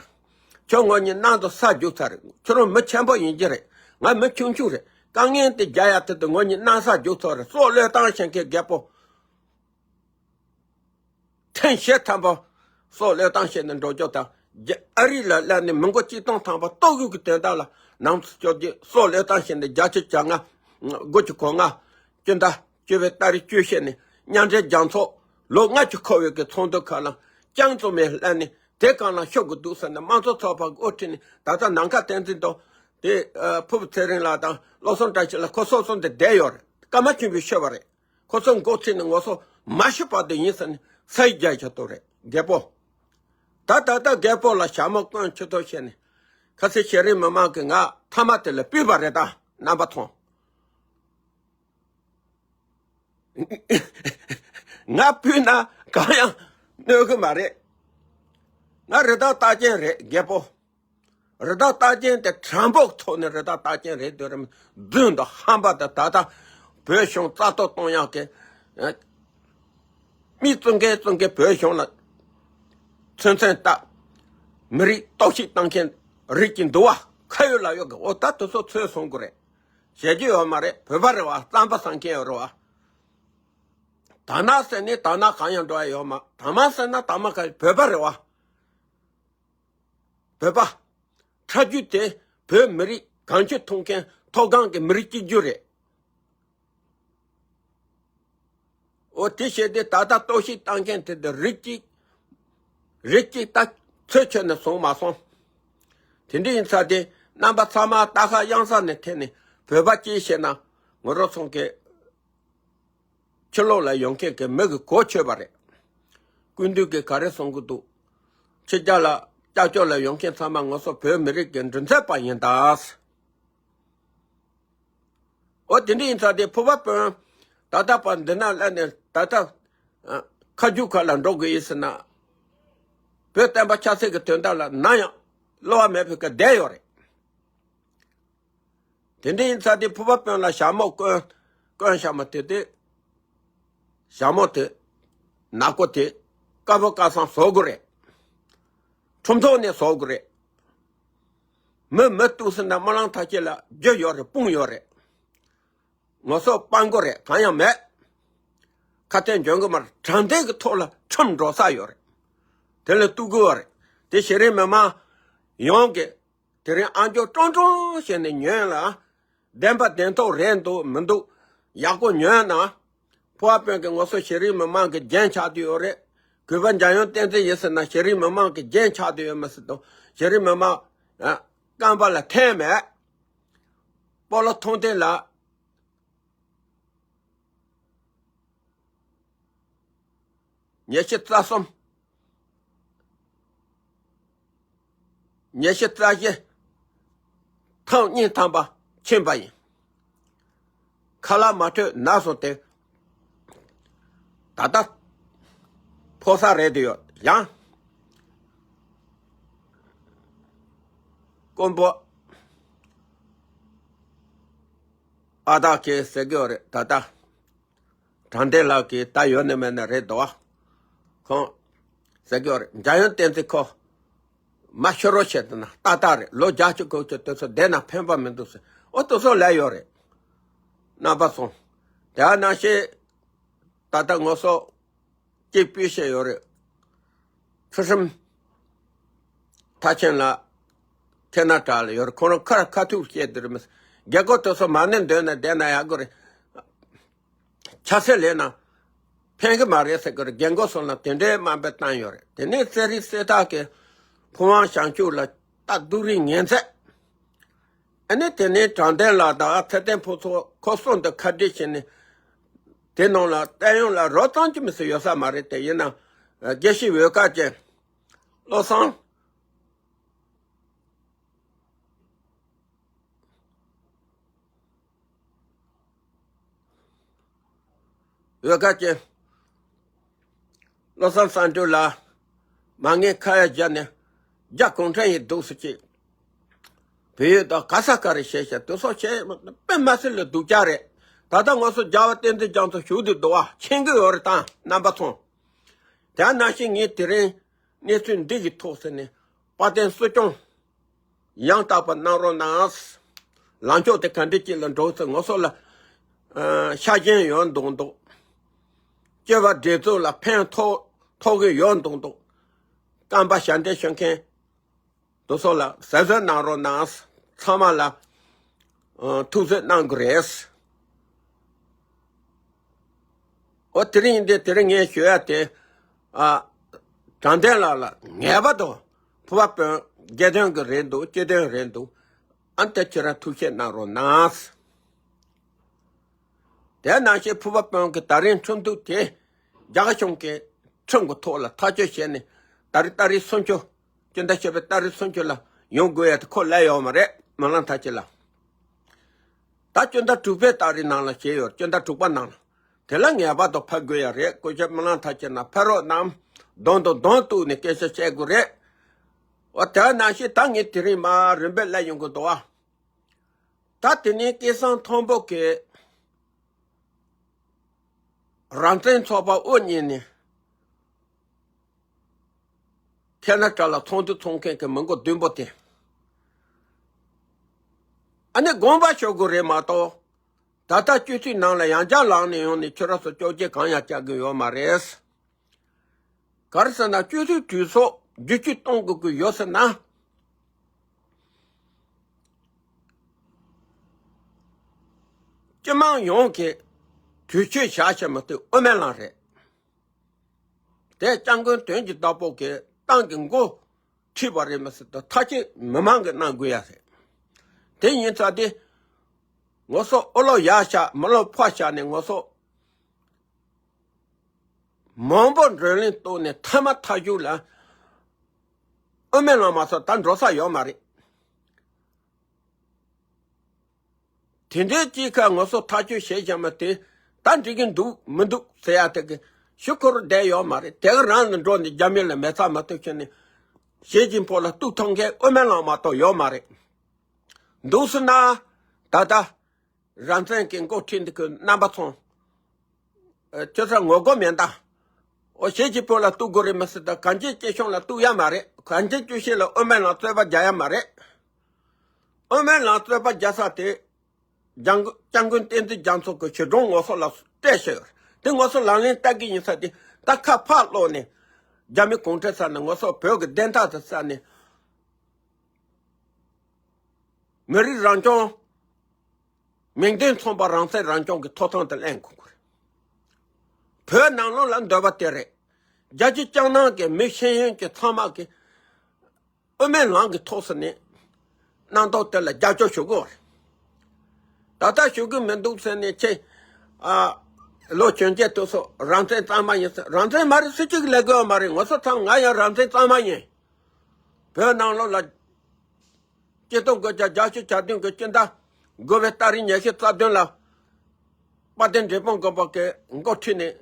ཁྱོད་ངོ་གཉིས་གནམ་དུ་ས་རྒྱུག་ཚར་རེད། ཁྱོད་རང་མི་ཆེན་པོ་ཡིན་གྱི་རེད། ང་མི་ཆུང་ཆུང་རེད། དཀའ་ངལ་དེ་རྒྱག་ཡ་དེ་དུ་ངོ་གཉིས་གནམ་ས་རྒྱུག་ཚར་རེད། སྲོག་བློས་བཏང་བྱེད་མཁན་རྒད་པོ། ཐེངས་ཤས་ཐམ་པ་སྲོག་བློས་བཏང་བྱས་ནས་འགྲོ་རྒྱུ་དང་། རྒྱ་ཨ་རི་ལ་སླེབས་ནས་མི་མགོ་གཅིག་སྟོང་ཐམ་པ་ལྟོགས་དགོས་ཀྱི་དོན་དག་ལ་ནང་ཚུད་སྐྱོབ་རྒྱུ་སྲོག་བློས་བཏང་བྱས་ནས་བརྒྱད་ཅུ་གྱ་ལྔ། དགུ་བཅུ་གོ་ལྔ། སྤྱི་ཟླ་བཅུ་པའི་ཏ་རིག་བཅུ་བཞི་ནས་མཉམ་འབྲེལ་རྒྱལ་ཚོགས་ལོ་ལྔ་བཅུ་འཁོར་བའི་གི་ཚོགས་འདུ་ཁག་ལ་རྐྱང་བཙུགས་མེད་སླེབས་ནས་དེ་གང་ལ་ཤོག་གི་འདུག་ཟེར་ནས་དམངས་གཙོ་ཚོགས་པ་འགོ་ཁྲིད་ནས། ད་ལྟ་ནམ་མཁའ་བསྟན་འཛིན་དང་དེ་ཕུ་བོ་ཚེ་རིང་ལགས་དང་བློ་བཟང་བཀྲ་ཤིས་ལགས་ཁོ་སོ་སོ་འདི་བསྡད་ཡོད་རེད། སྐར་མ་བཅུ་པའི་ཤོད་པ་རེད། ཁོ་ཚོ་འགོ་ཁྲིད་ནས་ང་ཚོ་མ་ཤི་བར་དུ་ཡིན་ཟེར་ནས་ས་ཡིག་རྒྱག་བྱ་ཐུབ་རེད་རྒད་པོ། ད་ད་ལྟ་རྒད་པོ་ལ་ཞྭ་མོ་བསྐོན་ཆུ་ཐོག་བྱས་ནས། ཁ་སང་གཞི་རིམ་མི་མང་གིས་ང་མཐའ་མ་དེ་ལ་ཕུད་པ་རེད་ད་རྣམ་པ་ཚོ། ང་ཕུད་ན་གང་ཡང་གནོད་གི་མ་རེད། ང་རི་དྭགས་རྟགས་ཅན་རེད་རྒད་པོ། རི་དྭགས་རྟགས་ཅན་དེ་དྲང་པོ་ཐོག་ནས་རི་དྭགས་རྟགས་ཅན་རེད། དུས་རིམ་རྫུན་དང་ཧམ་པ་དང་། ད་ལྟ་བོད་གཞུང་རྩ་གཏོར་གཏོང་ཡག་གི་མི་བཙོང་མཁན་བཙོང་མཁན་བོད་གཞུང་ལ་ཚུན་ཚོད་ལྟ། མི་རིགས་གཏོར་བཤིག་བཏང་མཁན་རིགས་ཀྱི་འདུལ་བ་ཁ་ཡོད་ལག་ཡོད་ཀྱི། འོ་ད་དེ་ཚོ་ཚོད་སོང་གི་རེད། བྱེད་རྒྱུ་ཡོད་མ་རེད། བོད་པ་རེད་བ། རྩམ་པ་ཟ་མཁན་ཡོད་རེད་བ། དར་ནག་ཟེར་ནས་དར་ནག་གང་ཡང་འགྲོ་ཡ་ཡོད་མ། དར་དམར་ཟེར་ན་དར་དམར་གང་ཡང་། བོད་པ་རེད་བ། བོད་པ། ཁྲག་རྒྱུད་དེ་བོད་མི་རིགས་གང་ཅི་མཐོང་མཁན་མཐོ་སྒང་གི་མི་རིགས་གཅིག་གྱུར་རེད། འོ་དེ་བྱས་ཏེ་ད་ལྟ་གཏོར་བཤིག་བཏང་མཁན་དེ་འདི་རིགས་གཅིག་རིགས་གཅིག་ད་ཚོད་ཆོད་ནས་སོང་མ་སོང་། དེ་འདྲ་ཡིན་ཙང་དེ་རྣམ་པ་ཚང་མ་ལྟ་ཁ་གཡང་ས་ནས་འཐེན་ནས་བོད་པ་སྐྱེས་ཤེ་ན། ང་རང་ཚོ་གི་ཕྱི་ལོགས་ལ་ཡོང་མཁན་གྱི་མི་གི་གོ་ཆོད་པ་རེད། སྐུ་མདུན་གྱིས་ག་རེ་གསུང་གི་འདུག་ཕྱི་རྒྱལ་ལ་སྐྱབས་བཅོལ་ལ་ཡོང་མཁན་ཚང་མ་ང་ཚོ་བོད་མི་རིགས་ཀྱི་མགྲིན་ཚབ་པ་ཡིན་ད། འོ་དེ་འདྲ་ཡིན་ཙང་དེ་ཕུ་བ་དཔོན་ད་ལྟ་བར་འདི་ན་སླེབས་ནས་ད་ལྟ་ཨ་ཁ་རྒྱུག་ཁ་ལ་འགྲོ་དགོས་ཡིན་ཟེར་ན། བོད་བསྟན་པ་ཆབ་སྲིད་ཀྱི་དོན་དག་ལ་ནམ་ཡང་བསླུ་བ་མེད་པའི་སྐད་བསྡད་ཡོད་རེད། དེ་འདྲ་ཡིན་ཙང་དེ་ཕུ་བ་དཔོན་ལ་ཞྭ་མོ་བསྐོན། བསྐོན་ཞྭ་མོ་དེ་དེ། ཞྭ་མོ་དེ། ནག་པོ་དེ། དཀར་པོ་དཀར་སང་བཟོ་དགོས་རེད། ཁྲོམ་ཐོག་ནས་བཟོ་དགོས་རེད། མི་མི་གཏུག་ཟེར་ན་སྨོན་ལམ་མཐའ་དཀྱིལ་ལ་རྒྱུ་ཡོད་རེད། དཔུང་ཡོད་རེད། ངོ་སོ་སྤང་དགོས་རེད། གང་ཡང་མེད། ཁ་གཏད་འཇོན་གི་མ་རེད། དྲང་བདེན་གི་ཐོག་ལ་ཁྲིམས་འགྲོ་ས་ཡོད་རེད། དེ་ལ་གཏུག་དགོས་པ་རེད། དེ་གཞི་རིམ་མི་མང་ཡོངས་ཀྱི་དེ་རིང་ཨ་མཆོག་ཀྲོང་ཀྲོང་བྱས་ནས་ཉོན་ལ། བདེན་པ་བདེན་ཐོག་རེད་འདུག་མི་འདུག་ཡག་པོ་ཉོན་ན། ཕུ་བ་དཔོན་གྱི་ངོ་སོ་གཞི་རིམ་མི་མང་གི་རྒྱན་ཆགས་བསྡད་ཡོད་རེད། གུས་པ་འཇམ་དབྱངས་བསྟན་འཛིན་ཡིན་ཟེར་ན་གཞི་རིམ་མི་མང་གི་རྒྱན་ཆགས་བསྡད་ཡོད་མ་ཟེར་དང་། གཞི་རིམ་མི་མང་ཨ་རྐང་པ་ལ་འཐེན་མེད། སྤོ་ལོ་མཐོང་ལྡན་ལ། ཉི་ཤུ་རྩ་གསུམ། ཉི་ཤུ་རྩ་བཞི། ཐེངས་གཉིས་ཐམ་པ་ཕྱིན་པ་ཡིན། ཁ་ལག་མ་འཕྲོད་ན་སོང་སྟེ། ད་ལྟ་ཕོ་གསར་རེད་དེ་ཡོད་ཡང་། དཀོན་པོ་ཨ་དག་གིས་ཟེར་གི་ཡོད་རེད། ད་ལྟ་དྲང་བདེན་ལགས་ཀྱིས་ད་ཡོད་ནི་མེད་ནི་རེད་དོ། ཁོང་ཟེར་གི་ཡོད་རེད། འཇམ་དབྱངས་བསྟན་འཛིན་ཁོ་མ་ཤོར་རོགས་བྱས་ན་ཏག་ཏག་རེད། ལོ་བརྒྱད་ཅུ་གོ་ཅུ་དེ་ཚོ་བསྡད་ན་ཕན་པ་མི་འདུག་ཟེར། ཨོ་དེ་ཚོ་ལས་ཡོད་རེད། རྣམ་པ་ཚོ། དེ་ནང་བཞིན་ད་ལྟ་ངོ་སོ་གཅིག་སྤུས་བཤད་ཡོད་རེད། ཕུ་སྲིམ་མཐར་ཕྱིན་ལ་ཁེ་ན་ཌ་ལ་ཡོད་རེད། ཁོ་རང་ཁ་ཁ་ཐུག་བཤད་དེ་རེད་མི། རྒྱལ་ཁབ་དེ་ཚོ་མ་ཎི་འདོན་ན་བསྡད་ན་ཡག་གི་རེད། ཆབ་སྲིད་ལས་ན་ཕན་གི་མ་རེད་ཟེར་གི་རེད། རྒན་གོག་སོགས་ལ་དེ་འདྲའི་དམའ་འབེབས་བཏང་ཡོད་རེད། དེ་ནས་ཚེ་རིང་སྲས་ཐག་གི་ཕུན་དབང་བྱང་ཆུབ་ལ་ད་སྡུག་རུས་ངན་ཚད། ཨ་ནི་དེ་ནས་དྲང་བདེན་ལགས་དང་ཚེ་བརྟན་ཕུན་ཚོགས་ཁོ་གསུམ་དུ་ཁ་བྲལ་བྱས་ནས་དེ་ནང་ལ་བསྟན་ཡོན་ལ་རོགས་ཙམ་གྱི་མི་སྲིད་ཡོད་ས་མ་རེད། དེ་ཡིན་ན་དགེ་བཤེས་འོལ་དཀར་ཅན་བློ་བཟང་། འོལ་དཀར་ཅན་བློ་བཟང་བསམ་གྲུབ་ལགས་མ་ངན་ཁ་ཡ་བརྒྱབ་ནས་རྒྱ་གུང་ཁྲན་ཡི་འདུག་སེ་ཅིག་བོད་ཡིག་དང་ག་ས་ག་རེ་བཤད་བཤད་དེ་སོགས་བྱས་དཔེ་མ་སྲིད་ལ་སྡུག་ཅག་རེད། ད་ལྟ་ང་ཚོ་རྒྱལ་བ་བསྟན་འཛིན་རྒྱ་མཚོ་བཞུགས་དུས་འདུག་བ་མཁྱེན་གི་ཡོད་རེད་དང་རྣམ་པ་ཚོ། དེ་ནང་བཞིན་ངས་དེ་རིང་གནས་ཚུལ་འདི་གི་ཐོག་ཟེར་ནས་དཔལ་ལྡན་སྲིད་སྐྱོང་ཡང་དག་པ་གནང་རོགས་གནང་། ལངས་ཕྱོགས་དེ་ག་འདྲ་ཅིག་ལ་འགྲོ་ཚེ་ང་ཚོ་ལ་ཨ་ཤ་ཞེན་ཡོད་མདོག་མདོག་སྤྱི་པ་སྒྲིག་འཛུགས་ལ་ཕན་ཐོགས་ཐོགས་གི་ཡོད་མདོག་མདོག་རྐང་པ་ཞབས་འདྲེན་ཞུ་མཁན་དེ་ཚོ་ལ་གཟབ་གཟབ་གནང་རོགས་གནང་། ཚང་མ་ལ་ཨ་ཐུགས་གཟབ་གནང་དགོས་རེད། འོ་དེ་རིང་ཡིན་དེ་དེ་རིང་ངས་ཞུ་ཡ་དེ་ཨ་དྲང་བདེན་ལགས་ལ་ངེས་པར་དུ་ཕུར་པ་དཔོན་དགེ་འདུན་གྱི་རེད་འདུག་སྤྱི་དོན་རེད་འདུག་ཨ་ནི་ཁྱེད་རང་ཐུགས་ཞིབ་གནང་རོགས་གནང་། དེ་ནང་བཞིན་ཕུར་པ་དཔོན་གྱི་ད་རིང་ཁྲིམས་གཏུག་དེ་རྒྱ་གཞུང་གི་ཁྲིམས་ཀྱི་ཐོག་ལ་ཐག་གཅོད་བྱས་ནས་ད་རེས་ཏ་རིག་སུམ་ཅུ་སྤྱི་ཟླ་བཞི་པའི་ཏ་རིག་སུམ་ཅུ་ལ་ཡོང་དགོས་ཡ་དེ་ཁོ་ལས་ཡོད་མ་རེད། སྨོན་ལམ་མཐའ་དཀྱིལ་ལ། ད་སྤྱི་ཟླ་དྲུག་པའི་ཏ་རིག་ནང་ལ་བྱས་ཡོད། སྤྱི་ཟླ་དྲུག་པ་ནང་ལ། དེ་ལ་ངེས་པར་དུ་ཕེབས་དགོས་ཡ་རེད། སྐུ་ཞབས་སྨོན་ལམ་མཐའ་དཀྱིལ་ནང་ཕེབས་རོགས་གནང་། གདོང་དང་གདོང་གཏུག་ནས་སྐད་ཆ་བཤད་དགོས་རེད། འོ་དེ་ནང་བཞིན་ད་ངས་དེ་རིང་མར་རིམ་པས་སླེབས་ཡོང་གི་འདུག་བ། ད་དེ་ནས་སྐལ་བཟང་མཐོན་པོ་གིས་རང་བཙན་ཚོགས་པ་དབུ་བརྙེས་ནས་ཁེ་ན་ཌ་ལ་ཚོགས་འདུ་ཚོགས་མཁན་གྱི་མི་མགོ་བདུན་པོ་དེ་ཨ་ནི་དགོངས་པ་ཞུ་དགོས་རེད་མ་གཏོགས། ད་ལྟ་སྤྱི་འཐུས་ནང་ལ་ཡང་བསྐྱར་ལངས་ནས་ཡོང་ནས་ཁྱོད་རང་ཚོ་སྐྱོག་རྒྱག་གང་ཡང་རྒྱག་གི་ཡོད་མ་རེད། ག་རེ་ཟེར་ན་སྤྱི་འཐུས་གྲོས་ཚོགས་བསྒྱུར་བཅོས་གཏོང་དགོས་ཀྱི་ཡོད་ཟེར་ན། སྤྱི་དམངས་ཡོངས་ཀྱིས་གྲོས་ཆོད་བཞག་བྱས་མ་གཏོགས་དབུ་མའི་ལམ་རེད། དེ་སྐྱབས་མགོན་དོན་གྱི་བདག་པོ་གིས་ཏང་གི་འགོ་ཁྲིད་པ་རེད་མ་ཟད་དུ་མཐའ་སྐྱེལ་མི་མང་གིས་གནང་དགོས་ཡ་རེད། དེ་ཡིན་ཙང་དེ་ངོ་སོ་ཨོ་ལོ་ཡར་བཞག་མི་ལོ་ཕར་བཞག་ནས་ངོ་སོ་མང་པོ་བགྲོ་གླེང་གཏོང་ནས་མཐའ་མ་མཐའ་མཇུག་ལ་དབུ་མའི་ལམ་མ་གཏོགས་ད་འགྲོ་ས་ཡོད་མ་རེད། དེ་འདྲའི་གཅིག་ཁ་ངོ་སོ་ཐག་གཅོད་བྱེད་བཞག་མ་དེ་ད་འགྲིག་གི་འདུག་མི་འདུག་ཟེར་ཡ་དེ་གི་ཞུ་ཁོ་རུ་བསྡད་ཡོད་མ་རེད། དེ་ག་རང་ལ་འགྲོ་ནས་རྒྱ་མི་ལ་མེ་ཚ་མ་ཐུག་ཕྱིན་ནས་ཞི་ཅིན་ཕིང་ལ་གཏུག་ཐུབ་མཁན་དབུ་མའི་ལམ་མ་གཏོགས་ཡོད་མ་རེད། འདུག་སེ་ན་ད་ལྟ་རང་བཙན་གྱི་འགོ་ཁྲིད་འདི་གི་རྣམ་པ་ཚོ། ཨ་ཁྱོད་ཚོ་ངོ་རྒོལ་མེད་ད། ཨོ་ཞི་ཅིན་ཕིང་ལ་གཏུག་དགོས་རེད་མི་སྲིད་ད། གངས་ཅན་སྐྱིད་གཤོངས་ལ་གཏུག་ཡ་མ་རེད། གངས་ཅན་སྐྱིད་གཤོངས་ལ་དབུ་མའི་ལམ་རྩོད་པ་རྒྱག་ཡ་མ་རེད། དབུ་མའི་ལམ་རྩོད་པ་རྒྱག་ས་དེ་སྐྱབས་མགོན་བསྟན་འཛིན་རྒྱ་མཚོ་གི་ཞི་གྲོང་ངོ་སོ་ལ་སྤྲད་ཤོག་དེ་ངོ་སོ་ལག་ལེན་བསྟར་གི་ཡིན་ས་དེ་ད་ཁ་ཕར་སློག་ནས་རྒྱ་མི་གུང་ཁྲན་ས་ནས་ངོ་སོ་བོད་ཀྱི་བདེན་མཐའ་དེ་ས་ནས་མི་རིགས་རང་སྐྱོང་། མིང་དོན་མཚུངས་པ་རང་བཙན་རང་སྐྱོང་གི་ཐོབ་ཐང་དེ་ལེན་དགོས་ཀྱི་རེད། བོད་ནང་ལོགས་ལ་འདོད་པ་དེ་རེད། རྒྱལ་སྤྱི་སྐྱབས་གནང་གི་མི་ཤེས་ཡོན་གྱི་ཚང་མ་གི་དབུ་མའི་ལམ་གྱི་ཐོག་སུ་ནས་གནང་ཐོག་དེ་ལ་རྒྱབ་སྐྱོར་ཞུ་དགོས་རེད། ད་ལྟ་ཞུ་གི་མི་འདུག་ཟེར་ནས་ཁྱེད་ཨ་ལོ་གྱོན་ཆས་དེ་ཚོ་རང་བཙན་གཙང་མ་ཡིན་ཟེར། རང་བཙན་མ་རེད། སུ་གཅིག་ལས་དགོས་པ་མ་རེད། ངོ་སོ་ཚང་ང་ཡང་རང་བཙན་གཙང་མ་ཡིན། བོད་ནང་ལོགས་ལ་སྤྱི་ཚོགས་སྒོ་བརྒྱ་བརྒྱད་ཅུ་གྱ་བདུན་གྱི་སྤྱི་ཟླ་དགུ་པའི་ཏ་རིག་ཉི་ཤུ་རྩ་བདུན་ལ་དཔལ་ལྡན་འབྲས་སྤུངས་དགོན་པ་གི་འགོ་ཁྲིད་ནས་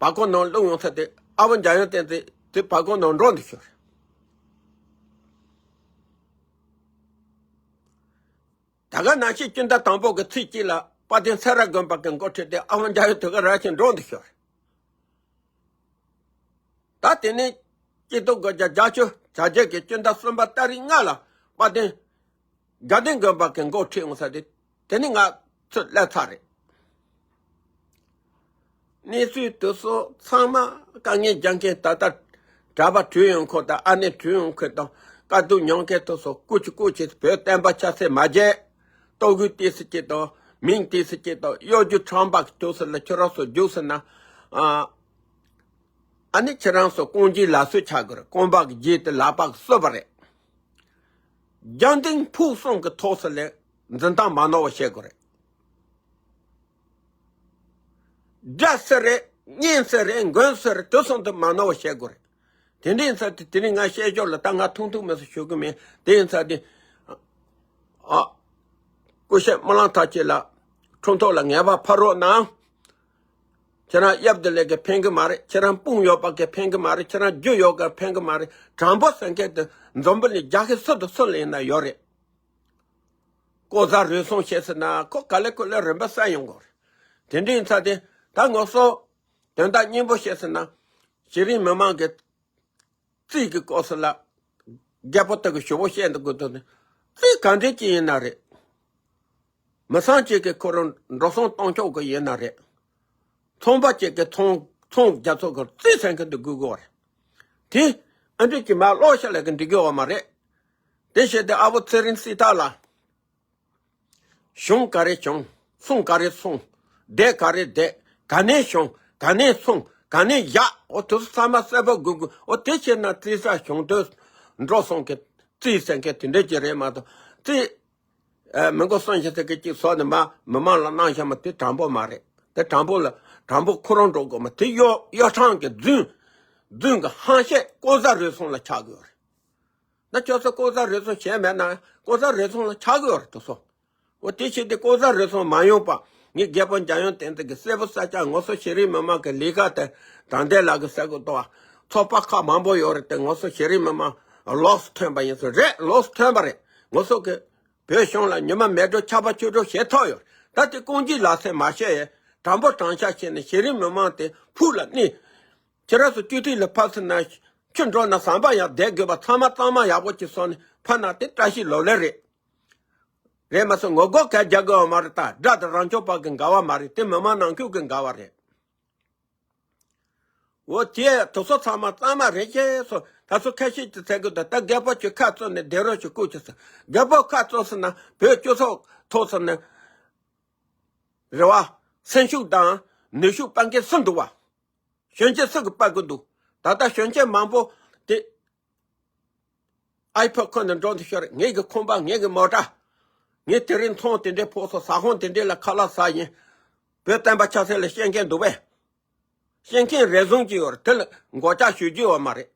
བར་སྐོར་ནང་བླུགས་ཡོང་ས་དེ་ཨ་བོ་འཇམ་དབྱངས་བསྟན་འཛིན་དེ་བར་སྐོར་ནང་འགྲོ་འདུག་ཤོར། ད་ག་ནང་བཞིན་སྤྱི་ཟླ་དང་པོ་གི་ཚེས་གཅིག་ལ་དཔལ་ལྡན་སེ་ར་དགོན་པ་གི་འགོ་ཁྲིད་དེ་ཨ་བོ་འཇམ་དབྱངས་དེ་ག་ར་ཞིག་འགྲོ་འདུག་ཤོར། ད་དེ་ནས་སྤྱི་ཟླ་དགུ་བརྒྱ་བརྒྱད་ཅུ་གྱ་བརྒྱད་ཀྱི་སྤྱི་ཟླ་གསུམ་པ་ཏ་རིག་ལྔ་ལ་དཔལ་ལྡན་དགའ་ལྡན་དགོན་པ་གི་འགོ་ཁྲིད་འོང་ས་དེ་དེ་ནི་ང་ཚོ་སླེབས་ཚར་རེད། གནས་ཚུལ་དེ་ཚོ་ཚང་མ་དཀའ་ངལ་རྒྱག་མཁན་ད་ལྟ་གྲྭ་པ་བྲོས་ཡོང་ཁོ་དང་ཨ་ནེ་བྲོས་ཡོང་ཁོ་དང་དཀའ་སྡུག་མྱོང་མཁན་དེ་ཚོ་སྐུ་མཁྱེན་སྐུ་མཁྱེན་བོད་བསྟན་པ་ཆབ་སྲིད་མ་བརྗེད། ལྟོ་གོས་ཏོག་ཙམ་ཅིག་དང་མིང་ཏོག་ཙམ་ཅིག་དང་གཡོ་སྒྱུ་ཁྲམ་པ་གི་དུག་སེལ་ལ་ཁྱོད་རང་ཚོ་རྒྱུགས་ཟེར་ན། ཨ་ཨ་ནི་ཁྱེད་རང་ཚོ་རྐང་རྗེས་ལག་གསོས་ཆགས་དགོས་རེད། རྐང་པ་གི་རྗེས་དེ་ལག་པ་གི་གསོས་པ་རེད། རྒྱང་ལྡིང་ཕུག་གསུམ་གི་ཐོག་སེ་ལ་འཛིན་སྟངས་མ་ནོར་བ་བྱེད་དགོས་རེད། དགྲ་སེ་རེད། གཉེན་སེ་རེད། མགོན་སེ་རེད། དེ་གསུམ་དེ་མ་ནོར་བ་བྱེད་དགོས་རེད། དེ་འདྲ་ཡིན་ཙང་དེ་དེ་རིང་ང་བཤད་ཕྱོགས་ལ་ད་ང་ཐུང་ཐུང་མི་སུ་ཞུ་གི་མེད། དེ་ཡིན་ཙང་དེ། ཨ། སྐུ་ཞབས་སྨོན་ལམ་ཐར་རྒྱས་ལགས། ཁྲིམས་ཐོག་ལ་ངེས་པར་ཕབ་རོགས་གནང་། ཁྱེད་རང་གཡབ་དེ་ལས་ཀ་ཕན་གི་མ་རེད། ཁྱེད་རང་དཔུང་ཡོད་པ་གི་ཕན་གི་མ་རེད། ཁྱེད་རང་རྒྱུ་ཡོད་གི་ཕན་གི་མ་རེད། དྲང་པོ་ཟེར་མཁན་དེ་འཛམ་བུ་གླིང་རྒྱལ་ཁབ་སུ་དང་སུ་ལ་ཡིན་ན་ཡོད་རེད། ལྐོག་ཟ་རུལ་སུངས་བྱས་ཟེར་ན་ཁོ་ག་ལེ་གོ་ལེ་རིན་པ་བསགས་ཡོང་གི་རེད། དེ་འདྲ་ཡིན་ཙང་དེ་ད་ང་ཚོ་དོན་དག་སྙིང་པོ་བཤད་ཟེར་ན། གཞི་རིམ་མི་མང་གི་རྩིས་ཀྱི་སྐོར་ཟེར་ལ། རྒད་པོ་དག་གི་ཞུ་བོ་བཤད་འདུག་གི་འདུག་ནི། རྩིས་ག་འདྲ་ཅིག་ཡིན་ན་རེད། མི་ཚང་གཅིག་གི་ཁོ་རང་འགྲོ་སོང་གཏོང་ཕྱོགས་གི་ཡིན་ན་རེད། ཚོང་པ་གཅིག་གི་ཚོང་ཚོང་རྒྱག་ཕྱོགས་གི་རྩིས་ཟེར་མཁན་དེ་དགོས་ཀྱི་ཡོད་རེད། དེ་ཨ་འདྲ་ཅིག་མ་ཀློག་ཤ་ལས་ཀྱི་འགྲིག་གི་ཡོད་མ་རེད། དེ་བྱས་ཏེ་ཨ་བོ་ཚེ་རིང་སྲིད་ཐར་ལ། གཞུང་ག་རེ་བྱུང་། སོང་ག་རེ་སོང་། བསྡད་ག་རེ་བསྡད། ག་ནས་བྱུང་། ག་ནས་སོང་། ག་ནས་བཞག་འོ་དེ་ཚོ་ཚང་མ་གསལ་པོ་དགོས་དགོས། འོ་དེ་བྱས་ན་རྩིས་ས་གཞུང་དོན་འགྲོ་སོང་གི་རྩིས་ཟེར་མཁན་དེ་འདྲ་ཅིག་རེད་མ་གཏོགས་རྩིས། ཨ། མི་མགོ་གསུམ་བཞི་ཟེར་གི་གཅིག་བཟོས་ནས་མ་མི་མང་ལ་གནང་བཞག་མ་དེ་དྲང་པོ་མ་རེད། དེ་དྲང་པོ་ལ་དྲང་པོ་ཁོ་རང་འགྲོ་དགོས་མ་དེ་གཡོ་གཡོ་ཁྲམ་གི་རྫུན། རྫུན་གི་ཧམ་བཤད་ལྐོག་ཟ་རུལ་སུངས་ལ་ཆགས་དགོས་རེད། ན་ཁྱོད་ཚོ་ལྐོག་ཟ་རུལ་སུངས་བྱས་མེད་ན་ལྐོག་ཟ་རུལ་སུངས་ལ་ཆགས་དགོས་རེད་དེ་ཚོ། འོ་དེ་བྱས་ཏེ་ལྐོག་ཟ་རུལ་སུངས་མ་ཡོང་པ་ངས་རྒད་པོ་འཇམ་དབྱངས་བསྟན་འཛིན་གྱི་གསལ་པོ་གསལ་རྐྱང་ངོ་སོ་གཞི་རིམ་མི་མང་གི་ལས་ཀ་དེ་དྲང་བདེན་ལགས་ཀྱི་གསལ་པོ་གཏོང་བ་ཚོགས་པ་ཁག་མང་པོ་ཡོད་རེད་དེ་ངོ་སོ་གཞི་རིམ་མི་མང་ལོགས་སུ་ཐོན་པ་ཡིན་ཚོད་རེད། ལོགས་སུ་ཐོན་པ་རེད། ངོ་སོ་གི་བོད་གཞུང་ལ་ཉི་མ་མེ་སྒྲོན་ཆར་པ་ཆུ་སྒྲོན་བྱེད་ཐུབ་ཡོད། ད་དེ་རྐང་རྗེས་ལག་གསོས་མ་བྱས་ཡས་དྲང་པོ་དྲང་བཞག་བྱས་ནས་གཞི་རིམ་མི་མང་དེ་ཕུགས་ལ་གནས། ཁྱེད་རང་ཚོ་སྤྱི་འཐུས་ལ་ཕབ་ཟེར་ན་ཁྱོད་འགྲོ་ན་ཟམ་པ་ཡང་བསྡད་དགོས་པ་ཚང་མ་གཙང་མ་ཡག་པོ་ཅིག་བཟོས་ནས་ཕབ་ན་དེ་བཀྲ་ཤིས་ལོ་ལེགས་རེད། རེད་མ་གཏོགས་ངོ་རྒོལ་ག་རྒྱག་དགོས་པ་མ་རེད། ད་དགྲ་དང་རང་སྐྱོང་པ་གི་འགལ་བ་མ་རེད། དེ་མི་མང་ནང་ཁུལ་གི་འགལ་བ་རེད། འོ་དེ་དེ་ཚོ་ཚང་མ་གཙང་མ་རེད་ཅེས་སོ། ད་ཚོ་ཁ་ཤས་ཀྱིས་ཟེར་གི་འདུག་ད་རྒད་པོ་ཁྱོད་ཁ་བཙུམ་ནས་བསྡད་རོགས་ཞུ་སྐུ་མཁྱེན་ཟེར། རྒད་པོ་ཁ་བཙུམ་ཟེར་ན་བོད་སྤྱི་ཚོགས་ཐོག་ཟེར་ན་རེད་བ། སེམས་ཤུགས་དང་ནུས་ཤུགས་སྤར་མཁན་སུ་འདུག་བ། གཞོན་སྐྱེས་སུ་གིས་སྤར་གི་འདུག་ད་ལྟ་གཞོན་སྐྱེས་མང་པོ་དེ་ཨའི་ཕོད་ཁུར་ནས་འགྲོ་འདུག་ཤོར། ངེད་ཀྱི་ཁང་པ་ངེད་ཀྱི་མོ་ཊ། ངས་དེ་རིང་ཚོང་དེ་འདྲའི་ཕོག་སོང་། ཟ་ཁང་དེ་འདྲའི་ལ་ཁ་ལག་ཟ་ཡིན། བོད་བསྟན་པ་ཆབ་སྲིད་ལ་བཤད་མཁན་འདུག་པས། བཤད་མཁན་རེ་ཟུང་ཅིག་ཡོད་རེད། དེ་ལ་མགོ་ལྕག་གཞུ་རྒྱུ་ཡོད་མ་རེད།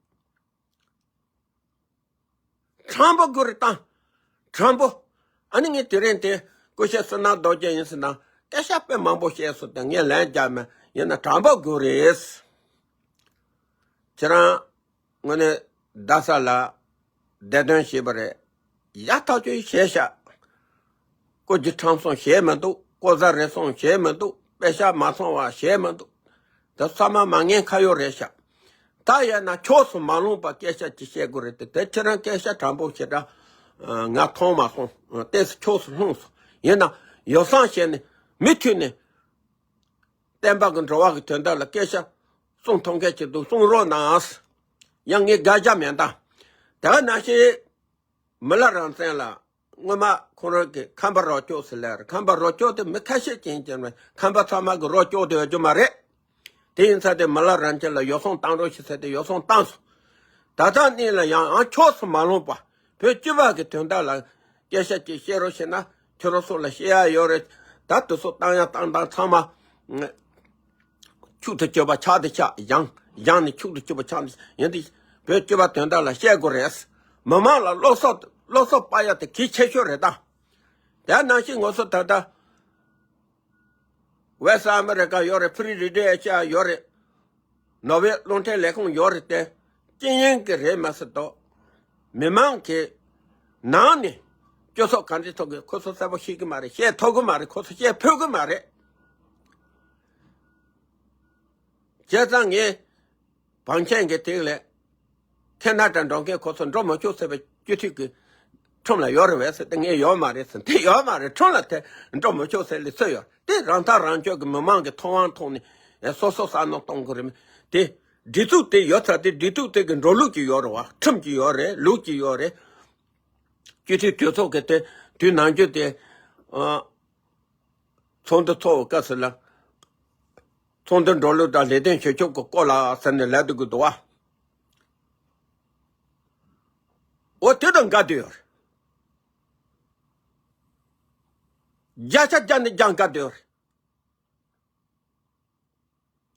དྲང་པོ་དགོས་རེད་ད། དྲང་པོ། ཨ་ནི་ངས་དེ་རིང་དེ་སྐུ་ཞབས་བསོད་ནམས་རྡོ་རྗེ་ཡིན་ཟེར་ན་སྐད་ཆ་དཔེ་མང་པོ་བཤད་སོང་། དེ་ངས་ལན་རྒྱག་མེད། ཡིན་ན་དྲང་པོ་དགོས་རེད། ཁྱེད་རང་དངོས་གནས་རྡ་ས་ལ་བདེ་དོན་ཞེས་པ་རེད། ཡག་ཐག་ཆོད་བྱས་ཤག་སྐུ་མཁྱེན་ཁྲམ་སོང་བྱས་མི་འདུག་ལྐོག་ཟ་རུལ་སུངས་བྱས་མི་འདུག་པེ་ཤག་མ་ཚང་བ་བྱས་མི་འདུག་ད་ཚང་མ་མ་ངན་ཁ་གཡོག་རེད་ཤག་ད་ཡང་ན་ཕྱོགས་སུ་མ་ལྷུང་པ་སྐད་ཆ་ཅིག་བཤད་དགོས་རེད་དེ། དེ་ཁྱེད་རང་སྐད་ཆ་དྲང་པོ་ཞེ་དྲག་ང་མཐོང་མ་སོང་། ཏོག་ཙམ་ཕྱོགས་སུ་ལྷུང་སོང་། ཡིན་ན་ཡོ་བསྲང་བྱས་ནས་མུ་མཐུད་ནས་བསྟན་པ་གི་འགྲོ་བ་གི་དོན་དག་ལ་སྐད་ཆ་གསུང་ཐུབ་མཁན་ཅིག་འདུག་གསུང་རོགས་གནང་། ཡང་ངས་དགག་བྱ་མེད་ད། དེ་ག་ནང་བཞིན་མི་ལ་རང་བཙན་ལ་སྔོན་མ་ཁོ་རང་གིས་ཁམས་པ་རོགས་སྐྱོར་ཟེར་ལབ་རེད། ཁམས་པ་རོགས་སྐྱོར་དེ་མི་ཁ་ཤས་ཅན་ཅན་རེད། ཁམས་པ་ཚང་མ་གིས་རོགས་སྐྱོར་དེ་ཡོད་རྒྱུ་མ་རེད། དེ་ཡིན་ཙང་དེ་མི་ལ་རང་བཙན་ལ་ཡོ་བསྲང་བཏང་རོགས་ཞེས་ཟེར་ཏེ་ཡོ་བསྲང་བཏང་སོང་། ད་ལྟ་གནས་ལ་ཡང་ཨང་ཕྱོགས་སུ་མ་ལྷུང་པ་བོད་སྤྱི་པ་གི་དོན་དག་ལ་སྐད་ཆ་ཅིག་བཤད་རོགས་ཞེ་ན་ཁྱོད་རང་ཚོ་ལ་བཤད་ཡ་ཡོད་རེད། ད་དེ་ཚོ་བཏང་ཡ་བཏང་བཏང་ཚང་མ། ཕྱུག་ཏུ་སྐྱོད་པ་ཆགས་ཏེ་ཆགས། ཡང་ཡང་ནས་ཕྱུག་ཏུ་སྐྱོད་པ་ཆགས་ཏེ་ཡིན་ཏེ། བོད་སྤྱི་པ་དོན་དག་ལ་བཤད་དགོས་རེད། མི་མང་ལ་བློ་གསོ་བློ་གསོ་སྤར་ཡ་དེ་གལ་ཆེ་ཤོས་རེད་ད། དེ་ནང་བཞིན་ང་ཚོ་ད་ལྟ་ཝེ་སི་ཨ་མི་རི་ཀ་ཡོད་རེད། ཕི་རི་རི་ཌི་ཨེ་ཤི་ཡ་ཡོད་རེད། ནོར་ཝེ་རླུང་འཕྲིན་ལས་ཁུངས་ཡོད་རེད་དེ། ཅི་ཡིན་གི་རེད་མ་ཟེར་དོ། མི་མང་གི་ནང་ནས་སྤྱི་ཚོགས་ག་འདྲ་ཐོག་གི་ཁོ་ཚོ་གསལ་པོ་ཤེས་གི་མ་རེད། བཤད་ཐུབ་གི་མ་རེད། ཁོ་ཚོ་བཤད་ཕོད་གི་མ་རེད། བྱས་ཙང་ངས་བང་ཆེན་གྱི་སྟེང་ལ་ཁེ་ན་ཌ་འགྲོ་མཁན་ཁོ་ཚོ་འགྲོ་མི་ཆོག་ཟེར་བའི་སྤྱི་འཐུས་ཀྱི་ཁྲིམས་ལ་ཡོད་རེད་བས་ཟེར་ཏེ། ངས་ཡོད་མ་རེད་ཟེར། དེ་ཡོད་མ་རེད། ཁྲིམས་ལ་དེ་འགྲོ་མི་ཆོག་ཟེར་ལས་སུ་ཡོད། དེ་རང་ཐག་རང་གཅོད་ཀྱི་མི་མང་གི་ཐོབ་དབང་ཐོག་ནས་སོ་སོ་བསམ་བློ་གཏོང་དགོས་རེད། དེ་སྒྲིག་འཛུགས་དེ་ཡོད་ཚར་དེ། སྒྲིག་འཛུགས་དེ་གི་འགྲོ་ལུགས་ཀྱི་ཡོད་རེད་བ། ཁྲིམས་ཀྱི་ཡོད་རེད། ལུགས་ཀྱི་ཡོད་རེད། སྤྱི་འཐུས་གྲོས་ཚོགས་ཀྱི་དེ་དུས་ནམ་རྒྱུན་དེ་ཨ། ཚོགས་འདུ་ཚོགས་སྐབས་སུ་ལ། ཚོགས་འདུ་འགྲོ་ལུགས་དང་ལས་དོན་བྱེད་ཕྱོགས་ཀྱི་སྐོར་ལ་ཟེར་ནས་ལབ་འདུག་གི་འདུག་བ། འོ་དེ་དང་འགལ་འདུག་ཡོད་རེད། བརྒྱ་ཆ་བརྒྱ་ནས་བརྒྱ་འགལ་འདུག་ཡོད་རེད།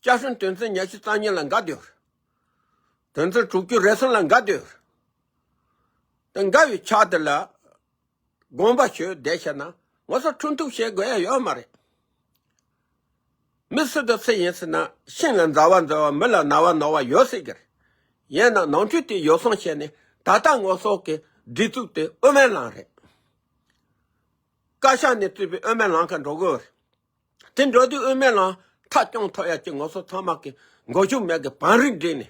སྐྱབས་མགོན་དོན་གཅོད་ཉི་ཤུ་རྩ་གཉིས་ལ་འགལ་འདུག་ཡོད་རེད། དོན་ཚན་དྲུག་ཅུ་རེ་གསུམ་ལ་འགལ་འདུག་ཡོད་རེད། དེ་འགལ་བའི་ཆ་དེ་ལ་དགོངས་པ་ཞུས་བསྡད་བྱས་ན། ང་ཚོ་འཁྲུན་ཐུག་བྱེད་དགོས་ཡ་ཡོད་མ་རེད། མི་སུ་དང་སུ་ཡིན་ཟེར་ན། ཤིང་ལ་མཛའ་བ་མཛའ་བ། མི་ལ་ན་བ་ན་བ་ཡོད་སྲིད་ཀྱི་རེད། ཡིན་ན་ནོར་འཁྲུལ་དེ་ཡོ་བསྲང་བྱས་ནས། ད་ལྟ་ང་ཚོ་གི་སྒྲིག་འཛུགས་དེ་དབུ་མའི་ལམ་རེད། བཀའ་ཤག་ནས་གཙོས་པའི་དབུ་མའི་ལམ་ཁ་འགྲོ་དགོས་རེད། དེ་འགྲོ་དུས་དབུ་མའི་ལམ་མཐའ་སྐྱོང་ཐུབ་ཡ་གཅིག་ང་ཚོ་ཚང་མ་གི་མགོ་མཇུག་མེད་ཀྱི་བང་རིམ་བསྒྲིགས་ནས།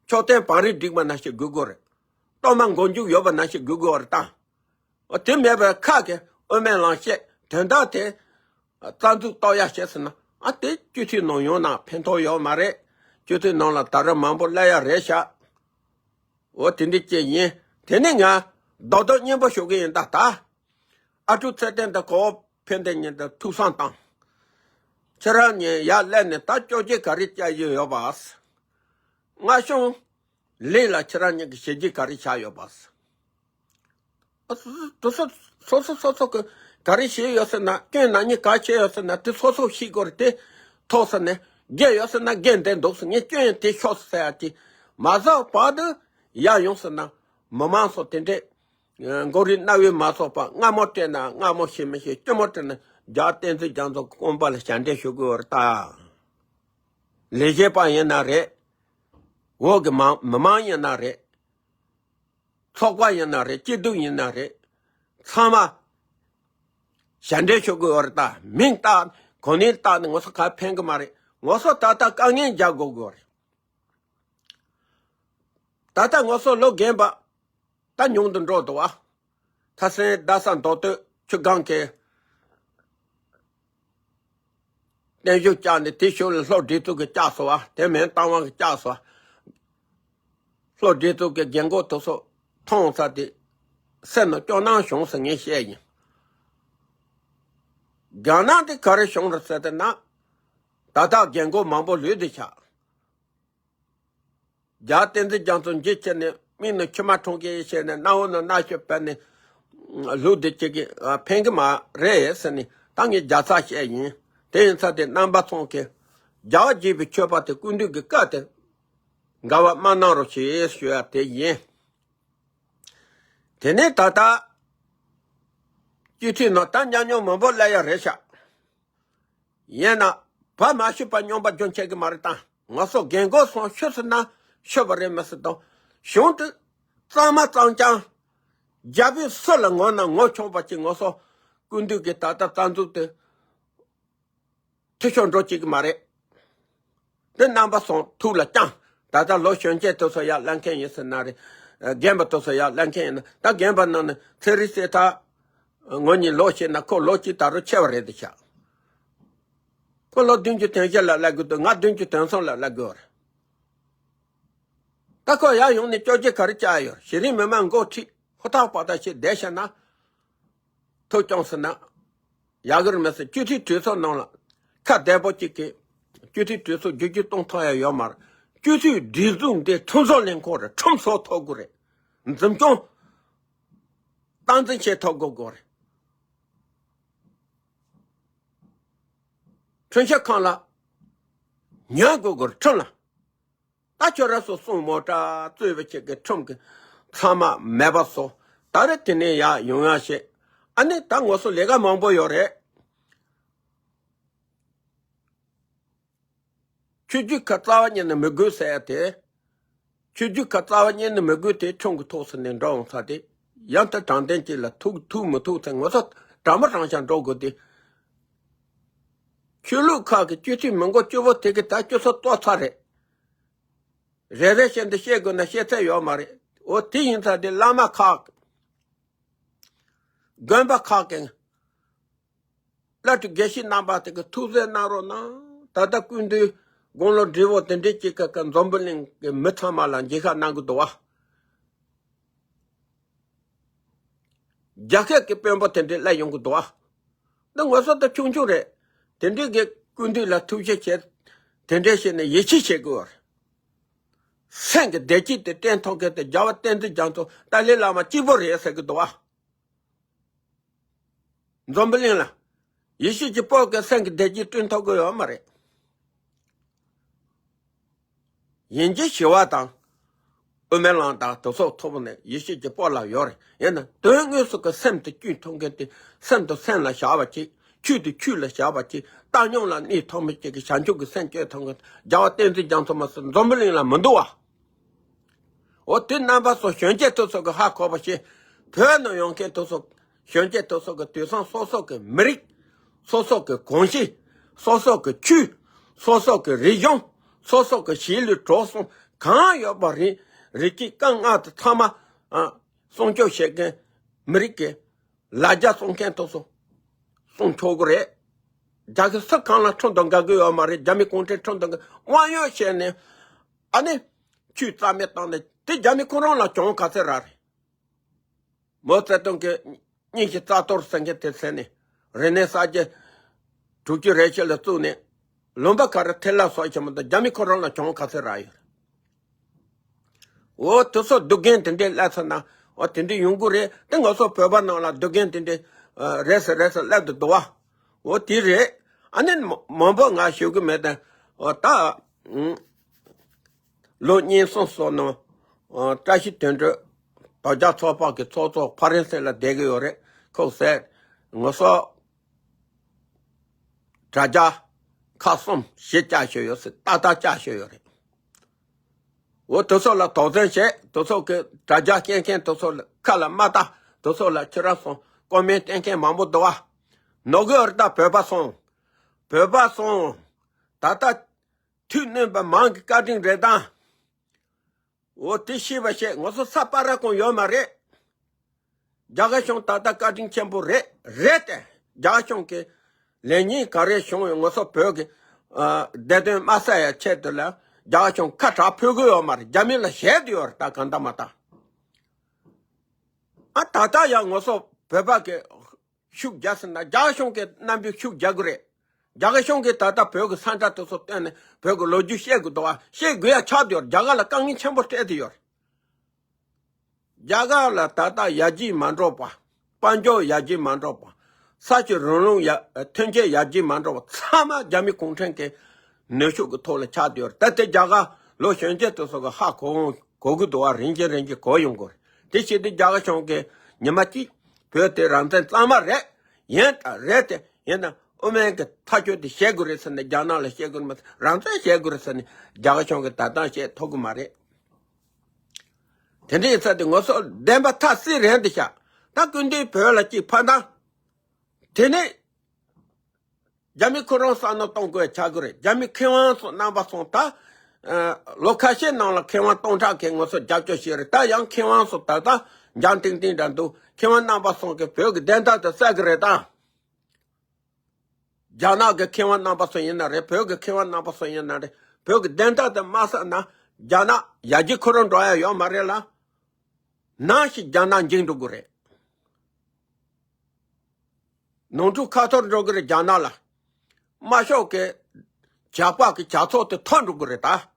མཆོད་རྟེན་བང་རིམ་བསྒྲིགས་པ་ནང་བཞིན་དགོས་དགོས་རེད། གཏོར་མ་མགོ་མཇུག་ཡོད་པ་ནང་བཞིན་དགོས་དགོས་རེད་ད། འོ་དེ་མེད་པར་ཁ་གི་དབུ་མའི་ལམ་བཤད་དོན་དག་དེ་རྩ་འཛུགས་གཏོང་ཡ་བྱས་ཟེར་ན། ཨ་དེ་སྤྱི་འཐུས་ནང་ཡོང་ན་ཕན་ཐོགས་ཡོད་མ་རེད། སྤྱི་འཐུས་ནང་ལ་ད་རུང་མང་པོ་སླེབས་ཡ་རེད་ཤག་འོ་དེ་འདྲ་ཅིག་ཡིན། དེ་ནས་ང་རྡོག་རྡོག་སྙན་པོ་ཞུ་གི་ཡིན་ད་ད། ཨ་ཀྲུག་ཚེ་བརྟན་དང་གོ་བོ་ཕན་བདེ་གཉིས་དང་ཐུགས་བསམ་བཏང་། ཁྱེད་རང་གཉིས་ཡར་སླེབས་ནས་ད་སྐྱོར་རྗེས་ག་རེ་བྱ་རྒྱུ་ཡོད་པ། མངའ་གཞུང་ལས་ལ་ཁྱེད་རང་གཉིས་ཀྱི་བྱས་རྗེས་ག་རེ་བཞག་ཡོད་པ། དེ་ཚོ་སོ་སོ་སོ་སོ་གི་ག་རེ་བྱས་ཡོད་ཟེར་ན། སྐྱོན་ན་ནིང་ག་བྱས་ཡོད་ཟེར་ན། དེ་སོ་སོ་ཤེས་དགོས་རེད། དེ་ཐོག་ས་ནས་འགན་ཡོད་ཟེར་ན་འགན་དེ་འདུག་ཟེར། ངས་སྐྱོན་དེ་ཤོར་ཟེར་ཡ་ཅིག་མ་བཟོ་བར་དུ་ཡར་ཡོང་ཟེར་ན། མི་མང་ཚོ་དེ་འདྲས་མགོ་རིལ་རྣ་བས་མ་ཚོར་བ། སྔ་མོ་སྤྲད་ན་སྔ་མོ་ཤེས་མི་ཤེས། སྐྱོ་མོ་སྤྲད་ན། རྒྱལ་བ་བསྟན་འཛིན་རྒྱ་མཚོ་དགོངས་པ་ལ་ཞབས་འདྲེན་ཞུ་དགོས་པ་རེད་ད། ལས་བྱེད་པ་ཡིན་ན་རེད། འོག་གི་མང་མི་མང་ཡིན་ན་རེད། ཚོགས་པ་ཡིན་ན་རེད། སྐྱིད་སྡུག་ཡིན་ན་རེད། ཚང་མ་ཞབས་འདྲེན་ཞུ་དགོས་པ་རེད་ད། མིང་བཏགས་གོ་གནས་བཏགས་ནས་ང་ཚོ་ག་ཕན་གི་མ་རེད། ང་ཚོ་ད་ལྟ་དཀའ་ངལ་རྒྱག་དགོས་དགོས་རེད། ད་ལྟ་ང་ཚོ་ལོ་རྒན་པ་ད་ཉུང་དུ་འགྲོ་འདུག་བ། ཐ་སན་རྡ་ས་མདོ་སྟོད་ཆུ་སྒང་གི་བརྟན་བཞུགས་བསྐྱངས་ནས། དེ་ཞོར་ལ་སློབ་སྡེ་ཚོ་གི་བསྐྱངས་སོང་བ། དེ་མིན་རྟ་དབང་གི་བསྐྱངས་སོང་བ། སློབ་སྡེ་ཚོ་གི་རྒན་གོག་དེ་ཚོ་མཐོང་ཚར་དེ་སེམས་ནང་སྐྱོ་སྣང་བྱུང་ཟེར་ངས་བཤད་ཡིན། དགའ་སྣང་དེ་ག་རེ་བྱུང་རེད་ཟེར་ཏེ་ན། ད་ལྟ་རྒན་གོག་མང་པོ་ལུས་བསྡད་ཤག་རྒྱལ་བ་བསྟན་འཛིན་རྒྱ་མཚོ་མཇལ་ཁྱེར་ནས། མིག་ནང་མཆི་མ་འཁྲུངས་ཀྱི་བྱས་ནས། རྣ་བ་ནང་རྣ་ཤོག་བབས་ནས། ལུག་འདི་གཅིག་གིས་ཕན་གི་མ་རེད་ཟེར་ནས་ད་ངས་རྒྱལ་ཚབ་བཤད་ཡིན། དེ་ཡིན་ཙང་དེ་རྣམ་པ་ཚོ་གིས་རྒྱལ་བ་དགྱེས་པའི་མཆོད་པ་དེ། སྐུ་མདུན་གྱི་བཀའ་དེ་འགལ་བ་མ་གནང་རོགས་ཞེས་ཞུ་ཡ་དེ་ཡིན། དེ་ནས་ད་ལྟ་སྤྱི་འཐུས་ནང་ད་ཉམས་མྱོང་མང་པོ་སླེབས་ཡ་རེད་ཤག་ཡིན་ན་བ་མ་ཤུ་པ་སྨྱོན་པ་རྒྱུན་ཆད་གི་མ་རེད་ད། ང་ཚོ་རྒན་གོག་ཚོ་ཤི་ཟེར་ན་ཤི་བ་རེད་མི་སྲིད་དང་། གཞུང་དེ་གཙང་མ་གཙང་རྐྱང་། རྒྱལ་པོའི་སྲིད་ལ་ངོ་ན་ངོ་ཆོག་པ་ཅིག་ང་ཚོ་སྐུ་མདུན་གྱི་ད་ལྟ་རྩ་འཛུགས་དེ་འཐུས་ཤོར་འགྲོ་བཅུག་གི་མ་རེད། དེ་རྣམ་པ་ཚོ་ཐུགས་ལ་བཅངས། ད་ལྟ་ལོ་གཞོན་སྐྱེས་དེ་ཚོ་ཡར་སླེབས་མཁན་ཡིན་ཟེར་ན་རེད། རྒན་པ་དེ་ཚོ་ཡར་སླེབས་མཁན་ཡིན་ན། ད་རྒན་པ་ནང་ནས་ཚེ་རིང་སྲས་ཐར་ངོ་གཉིས་ལོ་བྱས་ན་ཁོ་ལོ་གཅིག་ད་རུང་ཆེ་བ་རེད་དེ་ཤག་ཁོ་ལོ་བདུན་ཅུ་དོན་བཞི་ལ་སླེབས་དགོས་འདུག་ང་བདུན་ཅུ་དོན་གསུམ་ལ་སླེབས་དགོས་རེད། ད་ཁོ་ཡར་ཡོང་ནས་སྐྱོར་རྗེས་ག་རེ་བྱ་ཡོད། གཞི་རིམ་མི་མང་མགོ་ཁྲིད་ཧུར་ཐག་པ་ཐག་བྱས་བསྡད་བཞག་ན། ཐུགས་སྐྱོང་ཟེར་ན་ཡག་གི་རེད་མ་ཟད། སྤྱི་འཐུས་གྲོས་ཚོགས་ནང་ལ་ཁ་བདེ་པོ་གཅིག་གིས་སྤྱི་འཐུས་གྲོས་ཚོགས་བསྒྱུར་བཅོས་གཏོང་ཐུབ་ཡ་ཡོད་མ་རེད། སྤྱི་འཐུས་སྒྲིག་འཛུགས་འདི་ཁྲིམས་བཟོ་ལས་ཁུངས་རེད། ཁྲིམས་བཟོ་ཐུབ་དགོས་རེད། འཛིན་སྐྱོང་སྟངས་འཛིན་བྱེད་ཐུབ་དགོས་དགོས་རེད། ཁྲིམས་ཞིབ་ཁང་ལ་ཉན་དགོས་དགོས་རེད། ཁྲིམས་ལ། ད་ཁྱོད་རང་ཚོ་གསུང་མོ་ཊ་གཙོས་པའི་ཆེད་ཀྱི་ཁྲིམས་ཀྱི་ཚང་མ་མེད་པ་བཟོ། ད་རེས་དེ་ནས་ཡར་ཡོང་ཡ་བྱེད། ཨ་ནི་ད་ང་ཚོ་ལས་ཀ་མང་པོ་ཡོད་རེད། ཆོས་བརྒྱུད་ཁག་རྩ་བ་ཉིད་ནས་མི་དགོས་ཟེར་ཡ་དེ། ཆོས་བརྒྱུད་ཁག་རྩ་བ་ཉིད་ནས་མི་དགོས་དེ་ཁྱོད་ཀྱི་ཐོག་སུ་ནས་འགྲོ་འོང་ས་དེ། ཡང་ད་དྲང་བདེན་གྱི་ལ་ཐུག་ཐུག་མི་ཐུག་ཚེ་ངོ་ཚ་དྲང་མ་དྲང་བཞག་འགྲོ་དགོས་དེ། ཆོས་ལུགས་ཁག་གི་སྤྱི་འཐུས་མི་འགོ་བཅུ་པོ་དེ་གི་ད་སྤྱི་ཚོགས་གཏོར་ཚར་རེད། རེ་རེ་བཞིན་དུ་བཤད་དགོས་ན་བཤད་ཚད་ཡོད་མ་རེད། འོ་དེ་ཡིན་ཙང་དེ་བླ་མ་ཁག་དགོན་པ་ཁག་གི་བླ་སྤྲུལ་དགེ་བཤེས་རྣམ་པ་དེ་གི་ཐུགས་བརྩེ་གནང་རོགས་གནང་། ད་ལྟ་སྐུ་མདུན་དགུང་ལོ་བགྲེས་པོ་དེ་འདྲའི་ཅིག་གི་གི་འཛམ་བུ་གླིང་གི་མི་ཚང་མ་ལ་མཇལ་ཁ་གནང་གི་འདུག་བ། རྒྱ་སྐད་ཀྱི་དཔོན་པོ་དེ་འདྲའི་སླེབས་ཡོང་གི་འདུག་ཨ། འདི་ངོ་སོ་ད་ཆུང་ཆུང་རེད། དེ་འདྲའི་གི་སྐུ་མདུན་ལ་ཐུགས་རྗེ་ཆེ། དེ་འདྲའི་བྱས་ནས་ཡིད་ཆེས་བྱེད་དགོས་པ་རེད། སེམས་ཀྱི་བདེ་སྐྱིད་དེ་བསྟན་ཐུབ་མཁན་དེ་རྒྱལ་བ་བསྟན་འཛིན་རྒྱ་མཚོ་ཏཱ་ལའི་བླ་མ་གཅིག་པོ་རེད་ཟེར་གི་འདུག་ཨ། འཛམ་བུ་གླིང་ལ་ཡེ་ཤུ་གྱི་དཔལ་གྱི་སེམས་ཀྱི་བདེ་སྐྱིད་བསྐྲུན་ཐུབ་ཀྱི་ཡོད་མ་རེད། ཡིན་གྱི་ཞི་བ་དང་། དབུ་མའི་ལམ་དང་དེ་སོགས་ཐོབ་ནས་ཡེ་ཤུ་གྱི་དཔལ་ལ་ཡོད་རེད། ཡིན་ན་དོན་དངོས་སུ་གི་སེམས་དེ་བསྐྱུན་ཐུབ་མཁན་དེ་སེམས་དང་སེམས་ལ་བཞག་པ་ཅིག་ཆོས་དང་ཆོས་ལ་བཞག་པ་ཅིག་བཏང་སྙོམས་ལ་གནས་ཐུབ་མཁན་ཅིག་གི་བྱང་ཆུབ་ཀྱི་སེམས་སྐྱེ་ཐུབ་མཁན་རྒྱལ་བ་བསྟན་འཛིན་རྒྱ་མཚོ་མ་ཟད་འཛམ་བུ་གླིང་ལ་མི་འདུག་བ། འོ་དེ་རྣམ་པ་ཚོ་གཞོན་སྐྱེས་དེ་ཚོ་གི་ཧ་གོ་བ་ཞིག་བོད་ནང་ཡོང་མཁན་དེ་ཚོ་གཞོན་སྐྱེས་དེ་ཚོ་གི་དུས་སང་སོ་སོ་གི་མི་རིགས། སོ་སོ་གི་གོམས་གཤིས། སོ་སོ་གི་ཆོས། སོ་སོ་གི་རིག་གཞུང་། སོ་སོ་གི་གཞིས་ལུས་གྲོགས་གསུམ་གང་ཡོད་པ་རེད། རིགས་ཀྱི་རྐང་ལྔ་དེ་ཚང་མ་ཨ་སྲུང་སྐྱོབ་བྱེད་མཁན་མི་རིགས་ཀྱི་ལ་རྒྱ་སྲུང་མཁན་དེ་ཚོ་སྲུང་ཆོག་གི་རེད། རྒྱ་གི་སུ་གང་ལ་ཁྲིམས་དང་འགལ་གི་ཡོད་མ་རེད། རྒྱ་མི་གུང་ཁྲན་ཁྲིམས་དང་འགལ་དབང་ཡོད་བྱས་ནས་ཨ་ནི་ཆོས་རྩ་མེད་བཏང་ནས་དེ་རྒྱ་མི་ཁོ་རང་ལ་གྱོང་ག་ཚད་རག་རེད། མའོ་ཙེ་ཏུང་གི་སྙིང་གི་རྩ་གཏོར་ཟེར་མཁན་དེ་ཟེར་ནས་རིག་གནས་གསར་བརྗེ་དྲུག་ཅུ་རེ་བཞི་ལ་བཙུགས་ནས་ལུང་པ་ག་རེ་ཐལ་ལ་སོགས་ཆེན་མོ་དང་རྒྱ་མི་ཁོ་རང་ལ་གྱོང་ག་ཚད་རག་ཡོད་རེད། འོ་དེ་ཚོ་སྡུག་རྒན་དེ་འདྲས་སླེབས་ཚར་ན་འོ་དེ་འདྲས་ཡོང་གི་རེད། དེ་ང་ཚོ་བོད་པ་ནང་ལ་སྡུག་རྒན་དེ་འདྲས་རེད་ཟེར་རེད་ཟེར་སླེབས་འདུག་འདུག་བ། འོ་དེ་རེད། ཨ་ནི་མ་མང་པོ་ང་ཞུ་གི་མེད་དེ། འོ་ད་ལོ་གཉིས་གསུམ་སོང་ནང་བཀྲ་ཤིས་དོན་གྲུབ་དོལ་རྒྱལ་ཚོགས་པ་གི་ཚོགས་གཙོ་ཕ་རན་སི་ལ་བསྡད་གི་ཡོད་རེད། ཁོས་ཟེར་ང་ཚོ་དྲ་རྒྱ་ཁག་གསུམ་བཞི་བཅར་བཞིན་ཡོད་ཟེར། ཏག་ཏག་བཅར་བཞིན་ཡོད་རེད། འོ་དེ་ཚོ་ལ་དོགས་ཟོན་བྱས། དེ་ཚོ་གི་དྲ་རྒྱ་སྐྱེལ་མཁན་དེ་ཚོ་ལ་ཁ་ལ་མ་ལྟ། དེ་ཚོ་ལ་ཁྱེད་རང་ཚོ་ཀོ་མེན་བསྟན་མཁན་མང་པོ་འདུག་བ། ནོར་གི་ཨར་ད་བོད་པ་སོང་། བོད་པ་སོང་། ད་ལྟ་ཐུགས་སྣོན་པ་མང་གི་བཀའ་དྲིན་རེད་ད། འོ་དེ་ཤེས་པ་བྱས། ང་ཚོ་ས་པ་ར་ཁོང་ཡོད་མ་རེད། རྒྱ་གར་གཞུང་ད་ལྟ་བཀའ་དྲིན་ཆེན་པོ་རེད། རེད་དེ། རྒྱ་གར་གཞུང་གི་ལས་ཉིན་ག་རེ་བྱུང་ཡོད། ང་ཚོ་བོད་ཀྱི་ཨ་བདེ་དོན་མ་གསལ་ཡ་ཆེད་དུ་ལ་རྒྱ་གར་གཞུང་ཁ་གྲག་ཕོད་གི་ཡོད་མ་རེད། རྒྱ་མི་ལ་བཤད་དུ་ཡོད་རེད། ད་གང་ལྟར་མ་ལྟར་ཨ་ད་ལྟ་ཡང་ང་ཚོ་བོད་པ་གི་ཤུགས་རྒྱག་ཟིན་ན་རྒྱ་གར་གཞུང་གི་རྣམ་པའི་ཤུགས་རྒྱག་གི་རེད། རྒྱ་གར་གཞུང་གིས་ད་ལྟ་བོད་ཀྱི་ས་ཁྲ་དེ་ཚོ་བཏོན་ནས་བོད་ཀྱི་ལོ་རྒྱུས་བཤད་དགོས་འདུག་བ། བཤད་དགོས་ཡ་ཆགས་བསྡད་ཡོད་རེད། རྒྱ་གར་ལ་དཀའ་ངལ་ཆེན་པོ་སྤྲད་བསྡད་ཡོད་རེད། རྒྱ་གར་ལ་ད་ལྟ་ཡར་རྒྱས་མ་འགྲོ་བ། དཔལ་འབྱོར་ཡར་རྒྱས་མ་འགྲོ་བ། ས་ཆའི་རིན་ལུགས་ཡ་ཐོན་སྐྱེད་ཡར་རྒྱས་མ་འགྲོ་བ་ཚང་མ་རྒྱ་མི་གུང་ཁྲན་གྱི་ནུས་ཤུགས་ཀྱི་ཐོག་ལ་ཆགས་བསྡད་ཡོད་རེད། ད་ལྟ་རྒྱ་གར་ལོ་གཞོན་སྐྱེས་དེ་ཚོ་གི་ཧ་གོ་གོ་གི་འདུག་བ། རིན་ཆེན་རིན་ཆེན་གོ་ཡོང་གི་རེད། དེ་བྱས་ཏེ་རྒྱ་གར་གཞུང་གིས་ཉི་མ་གཅིག་བོད་དེ་རང་བཙན་གཙང་མ་རེད། ཡིན་ད་རེད་དེ། ཡིན་ན་དབུ་མའི་གི་ཐག་གཅོད་དེ་བྱེད་དགོས་རེད་ཟེར་ནས་རྒྱ་ནག་ལ་བཤད་དགོས་རེད་མ་ཟད། རང་བཙན་བྱེད་དགོས་རེད་ཟེར་ནས་རྒྱ་གར་གཞུང་གིས་ད་ལྟ་བཤད་ཐུབ་གི་མ་རེད། དེ་འདྲ་ཡིན་ཙང་དེ་ང་ཚོ་བདེན་པ་ཐག་བསྲིང་རན་དེ་ཤག་ད་སྐུ་མདུན་བོད་ལ་གཅིག་ཕར་བཏང་། དེ་ནས་རྒྱ་མི་ཁོ་རང་བསམ་བློ་གཏོང་དགོས་ཆགས་ཀྱི་རེད། རྒྱ་མི་མཁས་དབང་ཚོ་རྣམ་པ་ཚོ་ད། ཨ། ལོ་ཁ་ཤས་ནང་ལ་མཁས་དབང་སྟོང་ཕྲག་གིས་ང་ཚོ་རྒྱབ་སྐྱོར་བྱས་རེད། ད་ཡང་མཁས་དབང་ཚོ་ད་ལྟ་འཇམ་ཐིང་ཐིང་འདྲ་འདུག་མཁས་དབང་རྣམ་པ་ཚོ་གིས་བོད་ཀྱི་བདེན་མཐའ་དེ་བཙལ་གི་རེད་ད། རྒྱ་ནག་གི་མཁས་དབང་རྣམ་པ་ཚོ་ཡིན་ན་རེད། བོད་ཀྱི་མཁས་དབང་རྣམ་པ་ཚོ་ཡིན་ན་རེད། བོད་ཀྱི་བདེན་མཐའ་དེ་མ་བསལ་ན་རྒྱ་ནག་ཡར་རྒྱས་ཁོ་རང་འགྲོ་ཡ་ཡོད་མ་རེད་ལ། ནམ་ཞིག་རྒྱ་ནག་འཇིག་འགྲོ་གི་རེད། ནོར་འཁྲུལ་ཁ་ཐོར་འགྲོ་གི་རེད་རྒྱ་ནག་ལ། དམར་ཤོག་གི་ཇག་པ་གི་ཇག་ཚོགས་དེ་ཐོར་འགྲོ་གི་རེད་ད།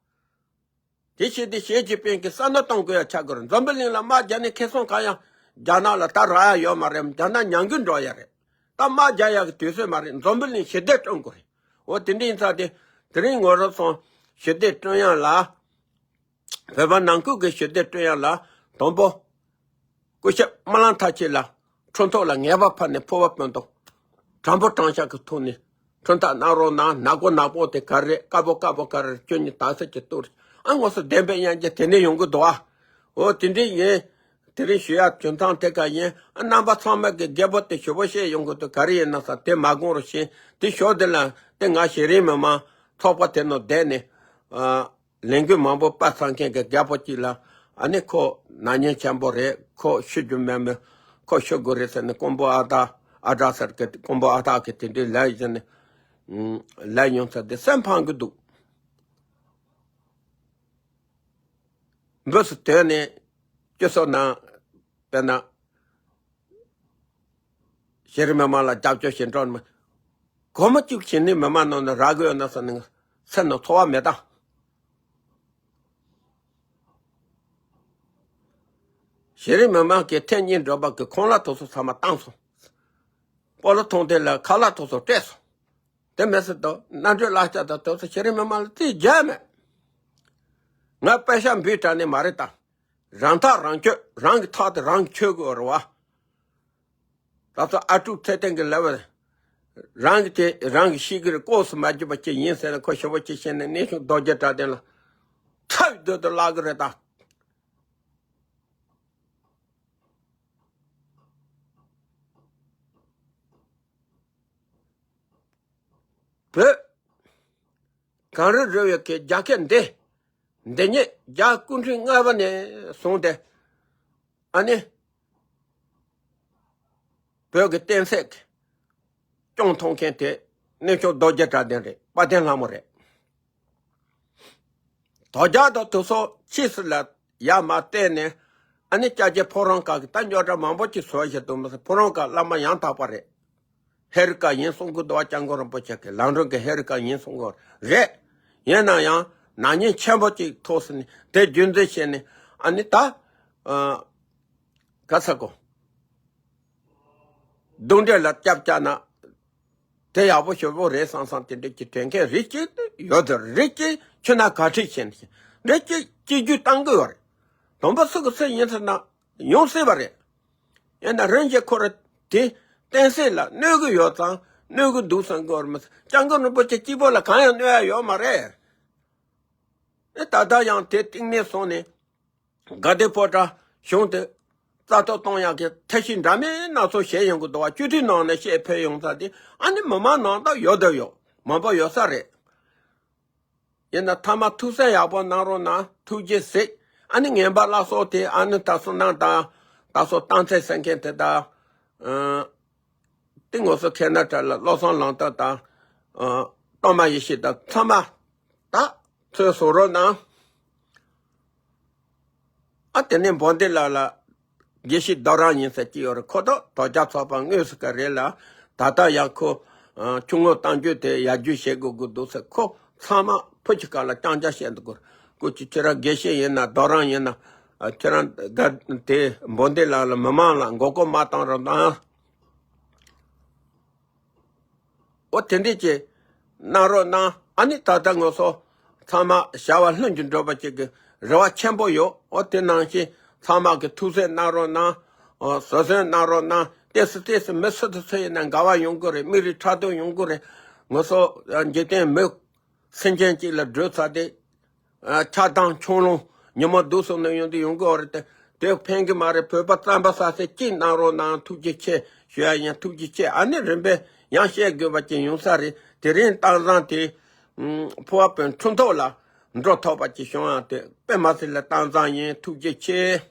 དེ་བྱས་ཏེ་ཞི་ཅིན་ཕིང་གིས་བསམ་བློ་གཏོང་དགོས་ཡ་ཆགས་ཀྱི་རེད། འཛམ་བུ་གླིང་ལ་དམག་རྒྱག་ནས་ཁེ་བཟང་གང་ཡང་རྒྱ་ནག་ལ་ད་རག་ཡ་ཡོད་མ་རེད། རྒྱ་ནག་ཉམས་རྒུད་འགྲོ་ཡ་རེད། ད་དམག་རྒྱག་ཡ་གི་དུས་ཚོད་མ་རེད། འཛམ་བུ་གླིང་ཞི་བདེ་བསྐྲུན་དགོས་རེད། འོ་དེ་འདྲ་ཡིན་ཙང་དེ་དེ་རིང་ངོ་རོ་སོང་ཞི་བདེ་བསྐྲུན་ཡ་ལ། བོད་པ་ནང་ཁུལ་གྱི་ཞི་བདེ་བསྐྲུན་ཡ་ལ་དང་པོ། སྐུ་ཞབས་རྨ་ལམ་མཐར་ཕྱིན་ལ་ཁྲིམས་ཐོག་ལ་ངེས་པ་ཕབ་ནས་ཕུར་པ་སྤུན་ཏོག་དྲང་པོ་དྲང་བཞག་གི་ཐོག་ནས་ ཁྲུན་ཐག་གནང་རོགས་གནང་། ནག་པོ་ནག་པོ་དེ་ག་རེ་དཀར་པོ་དཀར་པོ་ག་རེ་ཁྱོད་གཉིས་དག་ས་ཀྱི་གཏོར། ཨ་ངོ་སོ་བདེན་པའི་སྙན་རྒྱ་དེ་འདྲ་ཡོང་གི་འདུག་ཨ། འོ་དེ་འདྲ་ཡིན། དེ་རིང་ཞུ་ཡ་བྱུང་སྟངས་དེ་ག་ཡིན། ཨ་རྣམ་པ་ཚང་མ་གི་རྒྱལ་པོ་དེ་ཞུ་བོ་བཤད་ཡོང་གི་འདུག་ག་རེ་ཡིན་ན་ས་དེ་མ་དགོངས་རོགས་ཞེས་དེ་ཞོར་དེ་ལ་དེ་ང་གཞི་རིམ་མི་མང་ཚོགས་པ་དེ་ནང་བསྡད་ནས་ཨ། ལས་འགུལ་མང་པོ་སྤེལ་ཚར་མཁན་གྱི་རྒད་པོ་གཅིག་ལ་ཨ་ནི་ཁོ་ན་མཁན་ཆེན་པོ་རེད། ཁོ་ཤི་རྒྱུ་མེད་མོད། ཁོ་ཤི་དགོས་རེད་ཟེར་ནས་ཀོང་པོ་ཨ་ད་ཨ་བྲག་ཟེར་གི་ཀོང་པོ་ཨ་ད་གི་དེ་འདྲའི་ལས་ཟེར་ནས་ལས་ཡོང་ཚར་དེ་སེམས་ཕངས་གི་འདུག་འབུ་སུ་དོན་ནས་སྐྱོ་སོ་ན་དཔེར་ན། གཞི་རིམ་མི་མང་ལ་རྒྱབ་སྐྱོར་བྱེད་འགྲོ་ནི་མ། སྒོར་མོ་གཅིག་བྱིན་ནས་མི་མང་ནང་ནས་རག་གི་ཡོད་ན་ཟེར་ནས་སེམས་ནང་ཚོར་བ་མེད་ད། གཞི་རིམ་མི་མང་གིས་ཐེངས་གཉིས་འགྲོ་པ་གི་ཁོང་ལ་ཐོག་སོ་ཚང་མ་བཏང་སོང་། སྤོ་ལོ་ཐོང་དེ་ལ་ཁ་ལག་ཐོག་སོ་སྤྲད་སོང་། དེ་མེད་སྲིད་དོ་གནམ་གྲུའི་གླ་ཆ་དང་ཐོག་སོ་གཞི་རིམ་མི་མང་ལ་རྩིས་རྒྱག་མེད། ང་པད་ཤག་འབུད་དྲ་ནས་མ་རེད་ད། རང་ཐག་རང་ཆོད། རང་གི་ཐག་དེ་རང་གིས་ཆོད་དགོས་རེད་བ། ད་ཚོ་ཨ་ཀྲུག་ཚེ་བརྟན་གྱི་ལབ་པ། རང་གི་དེ་རང་གིས་ཤེས་ཀྱི་རེད། ལྐོག་སུ་མ་བརྗོད་པ་ཅིག་ཡིན་ཟེར་ན་ཁོ་ཞེ་པོ་ཅིག་བཤད་ནས་གནས་ཆུང་རྡོ་རྗེ་གྲགས་ལྡན་ལ་ཚ་བའི་སྡོད་དུ་བརླག་གི་རེད་ད། བོད་གངས་རི་རི་བའི་གི་རྒྱལ་ཁབ་འདི་འདི་ཉིད་རྒྱལ་སྐུ་ཕྲེང་ལྔ་པ་ནས་བཟུང་སྟེ་ཨ་ནི། བོད་ཀྱི་བསྟན་སྲིད་ཀྱི་སྐྱོང་ཐོང་མཁན་དེ་གནས་མཆོག་རྡོ་རྗེ་གྲགས་ལྡན་རེད། དཔལ་ལྡན་ལྷ་མོ་རེད། དོལ་རྒྱལ་དང་དེ་ཚོ་ཕྱིས་སུ་ལ་ཡར་མར་བལྟས་ནས་ཨ་ནི་སྐྱ་རྒྱལ་ཕོ་བྲང་དཀར་གྱི་ད་རྙོག་དྲ་མང་པོ་ཅིག་བཟོ་བཞིན་འདུག་མི་ཚེ་ཕོ་བྲང་དཀར་བླ་མ་ཡང་དག་པ་རེད། ཧེ་རུ་ཀ་ཡིན་གསུང་གི་འདུག་བ། སྐྱབས་མགོན་རིན་པོ་ཆེ་གི་ལམ་འགྲོ་གི་ཧེ་རུ་ཀ་ཡིན་གསུང་གི་རེད། ཡིན་ན་ཡང་ན་ཉིན་ཆེན་པོ་ཅིག་ཐོག་སོང་ནས་དེ་རྒྱུན་འཛིན་བྱས་ནས་ཨ་ནི་ད་ཨ། ག་ས་གོ། གདོན་འདྲེ་ལ་སྐྱབས་བཅག་ན་དེ་ཡག་པོ་ཞེ་པོ་རེད་བསམ་བསམ་དེ་འདྲ་ཅིག་དྲན་མཁན་རེ་གཅིག་ཡོད་དེ། རེ་གཅིག་ཁྱོད་ན་ག་ཁྲིད་བྱས་ནས་རེ་གཅིག་སྐྱིད་རྒྱུ་བཏང་གི་ཡོད་རེད། དམ་པ་སུ་གི་སུ་ཡིན་ཟེར་ན་ཡོང་སྲིད་པ་རེད། ཡིན་ན་རིན་ཆེན་ཁོ་ར་དེ་བསྟན་སྲིད་ལ་གནོད་གི་ཡོད་ཙང་གནོད་གི་འདུག་བསམ་གི་ཡོད་རེད་མ་ཟད་སྐྱབས་མགོན་རིན་པོ་ཆེ་གཅིག་པོ་ལ་གང་ཡང་གནོད་ཡ་ཡོད་མ་རེད། ཨེ་ད་ལྟ་ཡང་དེ་གཏིང་ནས་སོང་ནས། དགའ་ལྡན་ཕོ་བྲང་གཞུང་དེ་རྩ་གཏོར་གཏོང་ཡག་གི་ཐབས་ཤེས་འདྲ་མིན་སྣ་ཚོགས་བྱས་ཡོང་གི་འདུག་བ། བཅུ་དུས་ནང་ནས་བཤད་ཕེབས་ཡོང་ས་དེ་ཨ་ནི་མི་མང་ནང་ད་ཡོད་དོ་ཡོད་མང་པོ་ཡོད་ས་རེད། ཡིན་ན་ཐ་མ་ཐུགས་སེམས་ཡག་པོ་གནང་རོགས་གནང་། ཐུགས་རྗེ་གཟིགས། ཨ་ནི་ངན་པ་བླ་སྲོག་དེ་ཨ་ནི་ད་སོ་ནང་དང་ད་སོ་སྟངས་ཚད་ཟེར་མཁན་དེ་དང་། དེ་ངོ་སོ་ཁེ་ན་ཌ་ལ་བློ་བཟང་ལམ་སྟོན་དང་། ཨ། གཏོར་མ་ཡེ་ཤེས་དང་ཚང་མ་ད་ཚོད་བཟོ་རོགས་གནང་། ཨ་དེ་ནས་འབོ་འདི་ལ་ལ་དགེ་བཤེས་རྡོ་རང་ཡིན་ཟེར་གྱི་ཡོད་རེད། ཁོ་ཐོག་དོལ་རྒྱལ་ཚོགས་པ་དངོས་སུ་ག་རེད་ལ་ད་ལྟ་ཡང་ཁོ་ཨ་ཆུ་ངོགས་གཏམ་རྒྱུད་དེ་ཡར་རྒྱས་བྱེད་དགོས་དགོས་འདུག་ཟེར། ཁོ་ཚང་མ་ཕུ་ཆུ་ཀ་ལ་རྐྱང་རྐྱང་བཤད་འདུག་གོ། སྐུ་མཁྱེན། ཁྱེད་རང་དགེ་བཤེས་ཡིན་ན་རྡོ་རང་ཡིན་ན་ཨ་ཁྱེད་རང་དགའ་དེ་འབོ་འདི་ལ་ལ་མི་མང་ལ་མགོ་སྐོར་མ་བཏང་རོགས་གནང་། འོ་དེ་འདྲས་ཀྱི་གནང་རོགས་གནང་། ཨ་ནི་ད་ལྟ་ངོ་སོ་ཚང་མ་བྱ་བ་ལྷུན་གྱིས་འགྲུབ་པ་ཅིག་གི་རེ་བ་ཆེན་པོ་ཡོད། འོ་དེ་ནང་བཞིན་ཚང་མ་གི་ཐུགས་སེམས་གནང་རོགས་གནང་། འོ་བཟོད་བསྲན་གནང་རོགས་གནང་། ཏོག་ཙམ་ཏོག་ཙམ་མི་སུ་དང་སུ་ཡིན་ན་འགལ་བ་ཡོང་གི་རེད། མི་རིགས་འཁྲུག་འདུག་ཡོང་གི་རེད། ངོ་སོ་འཇིག་རྟེན་མི་སེམས་ཅན་གཅིག་ལ་བགྲོད་ཚར་ཏེ། ཨ། ཆགས་སྡང་ཆུང་ལོང་ཉོན་མོངས་སྡུག་གསུམ་ནང་ཡོང་དུ་ཡོང་གི་ཡོད་རེད་དེ། དེ་ཕན་གི་མ་རེད། བོད་པ་རྩམ་པ་ཟ་སའི་གཅིག་གནང་རོགས་གནང་། ཐུགས་རྗེ་ཆེ་ཞུ་ཡ་ཡིན། ཐུགས་རྗེ་ཆེ། ཨ་ནི་རིམ་པས་ཡང་བཤད་དགོས་པ་ཅིག་ཡོང་ས་རེད། དེ་རིང་གཏམ་བཟང་དེ་ཕོ་བ་པོའི་འཁྲུངས་ཐོག་ལ་འགྲོ་ཐུབ་པ་ཅིག་བྱུང་ཡང་དེ་དཔེ་མ་སྲིད་ལ་གཏམ་བཟང་ཡིན། ཐུགས་རྗེ་ཆེ།